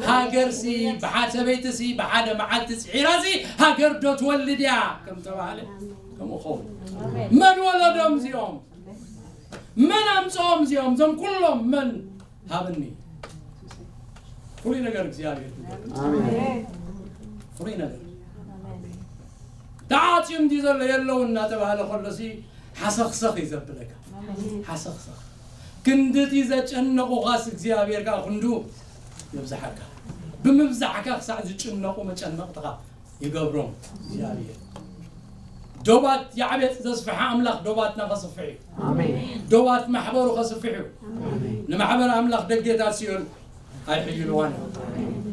ሃገርሲ ብሓ- ሰበይትሲ ብሓደ መዓልቲ ፅዒራሲ ሃገር ዶ ትወልድ እያ ከም ተባሃለ ከምኡ ኸውን። መን ወለዶም እዚኦም? መን ኣምፅኦም እዚኦም? እዞም ኩሎም መን ሃብኒ? ፍሉይ ነገር እግዚኣብሔር ክገብር። ኣሜን። ፍሉይ ነገር ተዓፅዩ እንዲ ዘሎ የለውን እናተባሃለ ከሎሲ ሓሰኽሰኽ እዩ ዘብለካ። ሓሰኽሰኽ ክንድቲ ዘጨነቑኻስ እግዚኣብሔር ከዓ ክንዱ የብዝሓካ። ብምብዛሕካ ክሳዕ ዝጭነቑ መጨነቕትኻ ይገብሮም እግዚኣብሔር። ዶባት የዕቤፅ ዘስፍሐ ኣምላኽ ዶባትና ከስፍሕ እዩ። ኣሜን። ዶባት ማሕበሩ ከስፍሕ እዩ። ንማሕበር ኣምላኽ ደጌታት ሲኦል ኣይሕይልዋን እዮም።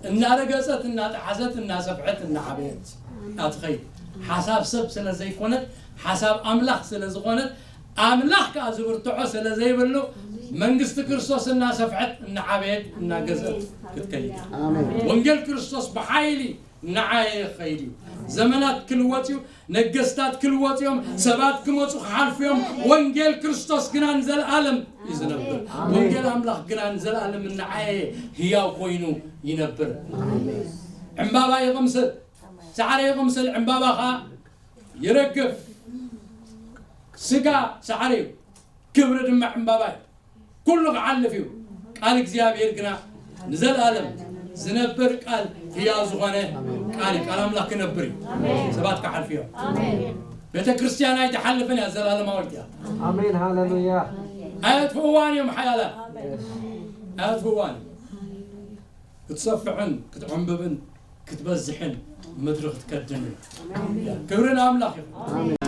እናረገፀት እናጠሓሰት እናሰፍሐት እናዓበየት እያ ትኸይድ። ሓሳብ ሰብ ስለ ዘይኮነት ሓሳብ ኣምላኽ ስለ ዝኾነት ኣምላኽ ከዓ ዝብርትዖ ስለ ዘይብሉ መንግስቲ ክርስቶስ እናሰፍሐት እናዓበየት እናገዘት ክትከይድ እያ። ኣሜን። ወንጌል ክርስቶስ ብሓይሊ እናዓየ ይኸይድ እዩ። ዘመናት ክልወጥ እዩ። ነገስታት ክልወጡ እዮም። ሰባት ክመፁ ክሓልፉ እዮም። ወንጌል ክርስቶስ ግና ንዘለኣለም እዩ ዝነብር። ወንጌል ኣምላኽ ግና ንዘለኣለም እናዓየ ህያው ኮይኑ ይነብር። ዕምባባ ይቕምስል፣ ሳዕሪ ይቕምስል፣ ዕምባባ ኸዓ ይረግፍ። ስጋ ሳዕሪ እዩ፣ ክብሪ ድማ ዕምባባ እዩ። ኩሉ ክሓልፍ እዩ። ቃል እግዚኣብሔር ግና ንዘለኣለም ዝነብር ቃል ህያው ዝኾነ ቃል እዩ። ቃል ኣምላኽ ክነብር እዩ። ሰባት ክሓልፉ እዮም። ቤተ ክርስቲያን ኣይትሓልፍን እያ፣ ዘላለማዊት እያ። ኣሜን። ሃሌሉያ። ኣየጥፍእዋን እዮም ሓያላት፣ ኣየጥፍእዋን። ክትሰፍሕን ክትዕንብብን ክትበዝሕን ምድሪ ክትከድን እዩ። ክብሪ ንኣምላኽ ይኹን።